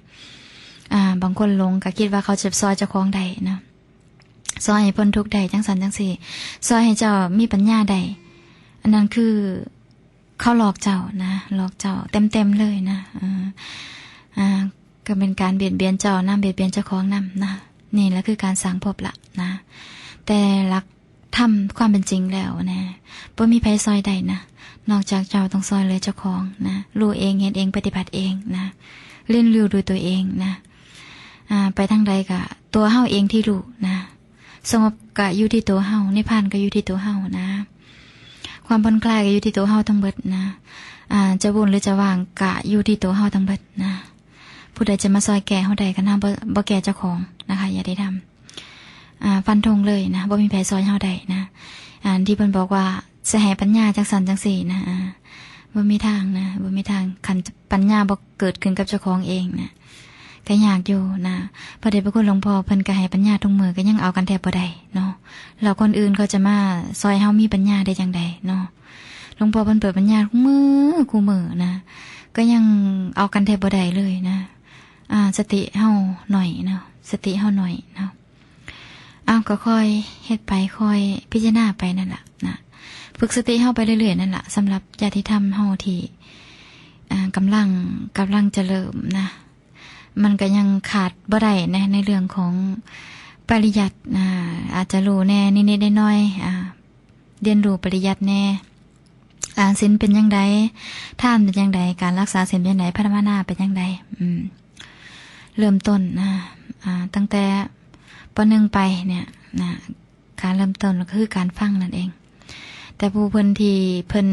ໆ. ອ່າ ບາງຄົນຫຼົງກໍຄິດວ່າເຂົາຈະຊ່ອຍເຈົ້າຂອງໄດ້ເນາະ ຊ່ອຍໃຫ້ພົ້ນທຸກໄດ້ ຈັ່ງຊັ້ນຈັ່ງຊີ້ ຊ່ອຍໃຫ້ເຈົ້າມີປັນຍາໄດ້ ອັນນັ້ນຄື ເຂົາຫຼອກເຈົ້ານະ ຫຼອກເຈົ້າເຕັມໆເລີຍນະ. ເອີ ອ່າ ກໍເປັນການບຽດບຽນເຈົ້ານຳ ບຽດບຽນເຈົ້າຂອງນຳນະ. ນີ້ລະຄືການສ້າງພົບລະນະ. ແຕ່ຫຼັກທຳຄວາມເປັນຈິງແລ້ວນະ ບໍ່ມີໃຜຊ່ອຍໄດ້ນະ ນອກຈາກເຈົ້າຕ້ອງຊ່ອຍເຫຼືອເຈົ້າຂອງນະ ຮູ້ເອງ ເຫັນເອງ ປະຕິບັດເອງນະ ຮຽນຮູ້ດ້ວຍຕົວເອງນະ. ອ່າ ໄປທາງໃດກະຕົວເຮົາເອງທີ່ຮູ້ນະ. ສະຫງົບກະຢູ່ທີ່ໂຕເຮົາ ນິບພານກະຢູ່ທີ່ໂຕເຮົານະ ຄວາມຜ່ອນຄລາຍກະຢູ່ທີ່ໂຕເຮົາທັງເບິດນະ. ອ່າ ຈະວຸ່ນຫຼືຈະວ່າງກະຢູ່ທີ່ໂຕເຮົາທັງເບິດນະ. ຜູ້ໃດຈະມາຊ່ອຍແກ້ເຮົາໄດ້ ຄັນເຮົາບໍ່ ບໍ່ແກ້ເຈົ້າຂອງນະຄະ ຍາດຕິທຳ. ອ່າ ຟັນທົງເລີຍນະ ບໍ່ມີໃຜຊ່ອຍເຮົາໄດ້ນະ. ອັນທີ່ເພິ່ນບອກວ່າຊິໃຫ້ປັນຍາຈັ່ງຊັ້ນຈັ່ງຊີ້ນະ ອ່າ ບໍ່ມີທາງນະ ບໍ່ມີທາງ. ຄັນປັນຍາບໍ່ເກີດຂຶ້ນກັບເຈົ້າຂອງເອງນະ ກໍຍາກຢູ່ນະ. ພະເດດພະຄຸນຫຼວງພໍ່ເພິ່ນກໍໃຫ້ປັນຍາທຸກມື້ ກໍຍັງເອົາກັນແທບບໍ່ໄດ້ເນາະ ແລ້ວຄົນອື່ນເຂົາຈະມາຊ່ອຍເຮົາມີປັນຍາໄດ້ຈັ່ງໃດເນາະ. ຫຼວງພໍ່ເພິ່ນເປີດປັນຍາທຸກມື້ ຄູ່ມື້ນະ ກໍຍັງເອົາກັນແທບບໍ່ໄດ້ເລີຍນະ. ອ່າ ສະຕິເຮົາໜ້ອຍເນາະ ສະຕິເຮົາໜ້ອຍເນາະ. ເອົາ ກໍຄ່ອຍເຮັດໄປ ຄ່ອຍພິຈາລະນາໄປນັ້ນລະນະ ຝຶກສະຕິເຮົາໄປເລື້ອຍໆນັ້ນລະ. ສຳລັບຍາດຕິທຳເຮົາທີ່ ອ່າ ກຳລັງ ກຳລັງຈະເລີ່ມນະ ມັນກໍຍັງຂາດບໍ່ໄດ້ໃນ ໃນເລື່ອງຂອງປະລິຍັດ ອາ ອາດຈະຮູ້ແດ່ນິດໆໜ້ອຍໆ ອາ ຮຽນຮູ້ປະລິຍັດແດ່ ອ່າ ສິນເປັນຈັ່ງໃດ ທານເປັນຈັ່ງໃດ ການລັກສາສິນເປັນຈັ່ງໃດ ພາວະນາເປັນຈັ່ງໃດ. ອືມ ເລີ່ມຕົ້ນ ອາ ອາ ຕັ້ງແຕ່ ປໍໜຶ່ງ ໄປເນຍນະ ການເລີ່ມຕົ້ນກໍຄືການຟັງນັ້ນເອງ. ແຕ່ຜູ້ເພິ່ນທີ່ເພິ່ນ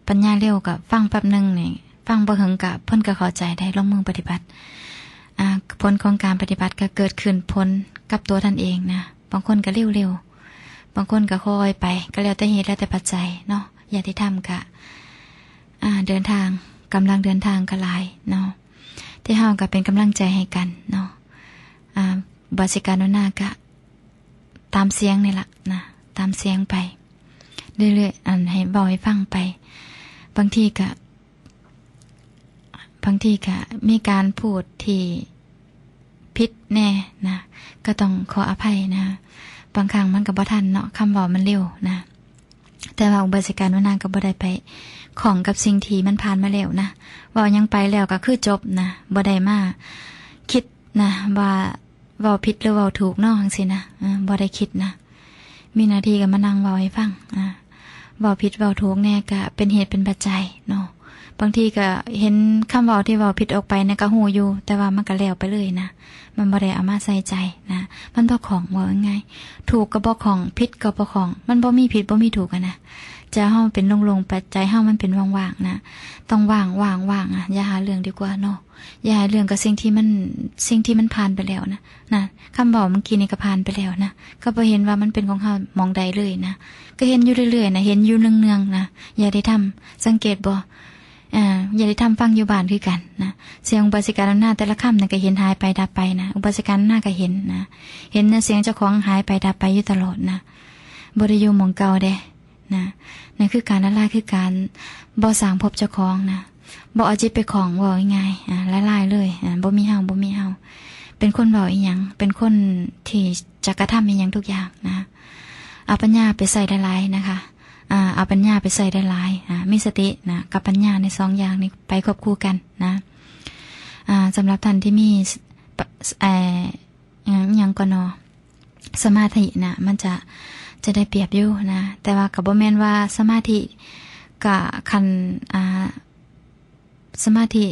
ປັນຍາເລັວກໍຟັງແປັບໜຶ່ງນີ້ ຟັງບໍ່ເຖິງກໍເພິ່ນກໍເຂົ້າໃຈໄດ້ ລົງມືປະຕິບັດ ອາ ຜົນຂອງການປະຕິບັດກໍເກີດຂຶ້ນຜົນກັບຕົວທ່ານເອງນະ. ບາງຄົນກໍເລັວໆ ບາງຄົນກໍຄ່ອຍໄປ ກໍແລ້ວແຕ່ເຫດ ແລ້ວແຕ່ປັດໄຈເນາະ. ຍາດຕິທຳກະ ອ່າ ເດີນທາງ ກຳລັງເດີນທາງກະຫຼາຍເນາະ ທີ່ເຮົາກະເປັນກຳລັງໃຈໃຫ້ກັນເນາະ. ອ່າ ບາດຊິການວນາກະຕາມສຽງນີ້ລະນະ ຕາມສຽງໄປເລື້ອຍໆ ອັນ ໃຫ້ເວົ້າໃຫ້ຟັງໄປ. ບາງທີກະ ບາງທີກະມີການພູດທີ່ຜິດແດ່ນະ ກໍຕ້ອງຂໍອະໄພນະ. ບາງຄັ້ງມັນກໍບໍ່ທັນເນາະ ຄຳເວົ້າມັນເລັວນະ. ແຕ່ວ່າອຸບາສິການຸນາກໍບໍ່ໄດ້ໄປຂ້ອງກັບສິ່ງທີ່ມັນຜ່ານມາແລ້ວນະ. ເວົ້າຫຍັງໄປແລ້ວກໍຄືຈົບນະ ບໍ່ໄດ້ມາຄິດນະວ່າເວົ້າຜິດຫຼືເວົ້າຖືກເນາະ ຈັ່ງຊີ້ນະ. ເອີ ບໍ່ໄດ້ຄິດນະ ມີໜ້າທີ່ກໍມານັ່ງເວົ້າໃຫ້ຟັງ ອ່າ ເວົ້າຜິດເວົ້າຖືກແດ່ກໍເປັນເຫດເປັນປັດໄຈເນາະ. ບາງທີກໍເຫັນຄຳເວົ້າທີ່ເວົ້າຜິດອອກໄປນະ ກໍຮູ້ຢູ່ ແຕ່ວ່າມັນກໍແລ້ວໄປເລີຍນະ ມັນບໍ່ໄດ້ເອົາມາໃສ່ໃຈນະ ມັນບໍ່ຂ້ອງ. ເວົ້າງ່າຍໆ ຖືກກໍບໍ່ຂ້ອງ ຜິດກໍບໍ່ຂ້ອງ ມັນບໍ່ມີຜິດບໍ່ມີຖືກຫັ້ນນະ. ໃຈເຮົາເປັນໂລ່ງໆ ປະ ໃຈເຮົາມັນເປັນວ່າງໆນະ ຕ້ອງວ່າງ ວ່າງ ວ່າງນະ ຢ່າຫາເລື່ອງດີກວ່າເນາະ. ຢ່າໃຫ້ເລື່ອງກັບສິ່ງທີ່ມັນ ສິ່ງທີ່ມັນຜ່ານໄປແລ້ວນະ ນະ. ຄຳເວົ້າເມື່ອກີ້ນີ້ກໍຜ່ານໄປແລ້ວນະ ກໍບໍ່ເຫັນວ່າມັນເປັນຂອງເຮົາໝ່ອງໃດເລີຍນະ ກໍເຫັນຢູ່ເລື້ອຍໆນະ ເຫັນຢູ່ເນື່ອງໆນະ. ຍາດຕິທຳ ສັງເກດບໍ່? ອ່າ ຍາດຕິທຳຟັງຢູ່ບ້ານຄືກັນນະ ສຽງອຸບາສິກາອຳນາດແຕ່ລະຄຳນັ້ນກໍເຫັນຫາຍໄປດັບໄປນະ ອຸບາສິກາອຳນາດກໍເຫັນນະ ເຫັນແຕ່ສຽງເຈົ້າຂອງຫາຍໄປດັບໄປຢູ່ຕະຫຼອດນະ ບໍ່ໄດ້ຢູ່ໝ່ອງເກົ່າເດ້ນະ ນັ້ນຄືການລະລາຍ ຄືການບໍ່ສ້າງພົບເຈົ້າຂອງນະ ບໍ່ເອົາຈິດໄປຂ້ອງ ເວົ້າງ່າຍໆ ອ່າ ລະລາຍເລີຍ ອ່າ ບໍ່ມີເຮົາ ບໍ່ມີເຮົາ ເປັນຄົນເວົ້າອີ່ຫຍັງ ເປັນຄົນທີ່ຈະກະທຳອີ່ຫຍັງທຸກຢ່າງນະ ເອົາປັນຍາໄປໃຊ້ຫຼາຍໆ ນະຄະ ອ່າ ເອົາປັນຍາໄປໃຊ້ຫຼາຍໆ ອ່າ ມີສະຕິນະ ກັບປັນຍາໃນສອງຢ່າງນີ້ໄປຄວບຄູ່ກັນນະ ອ່າ ສຳລັບທ່ານທີ່ມີ ປະ ເອີ່ ອີ່ຫຍັງກໍນໍ ສະມາທິນະ ມັນຈະ ຈະໄດ້ປຽບຢູ່ນະ ແຕ່ວ່າກໍບໍ່ແມ່ນວ່າສະມາທິ ກະຄັນ ອ່າ ສະມາທິ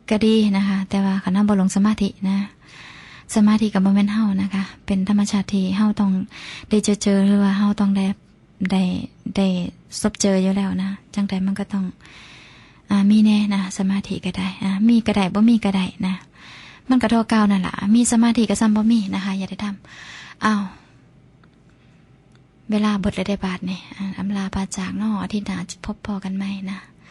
ກໍດີນະຄະ ແຕ່ວ່າຄັນເຮົາບໍ່ລົງສະມາທິນະ ສະມາທິກໍບໍ່ແມ່ນເຮົານະຄະ ເປັນທຳມະຊາດທີ່ເຮົາຕ້ອງໄດ້ເຈີເຈີ ຫຼືວ່າເຮົາຕ້ອງໄດ້ ໄດ້ ໄດ້ສົບເຈີຢູ່ແລ້ວນະ ຈັ່ງໃດມັນກໍຕ້ອງ ອ່າ ມີແນ່ນະ ສະມາທິກໍໄດ້ ອ່າ ມີກໍໄດ້ ບໍ່ມີກໍໄດ້ນະ ມັນກໍທໍ່ເກົ່ານັ້ນລະ ມີສະມາທິກໍສ່ຳບໍ່ມີນະຄະ ຍາດຕິທຳ ອ້າວ ເວລາເບິດແລ້ວເດ້ບາດນີ້ ອ່າ ອຳລາປາຈາກເນາະ ອາທິດໜ້າພົບພໍ້ກັນໃໝ່ນະ.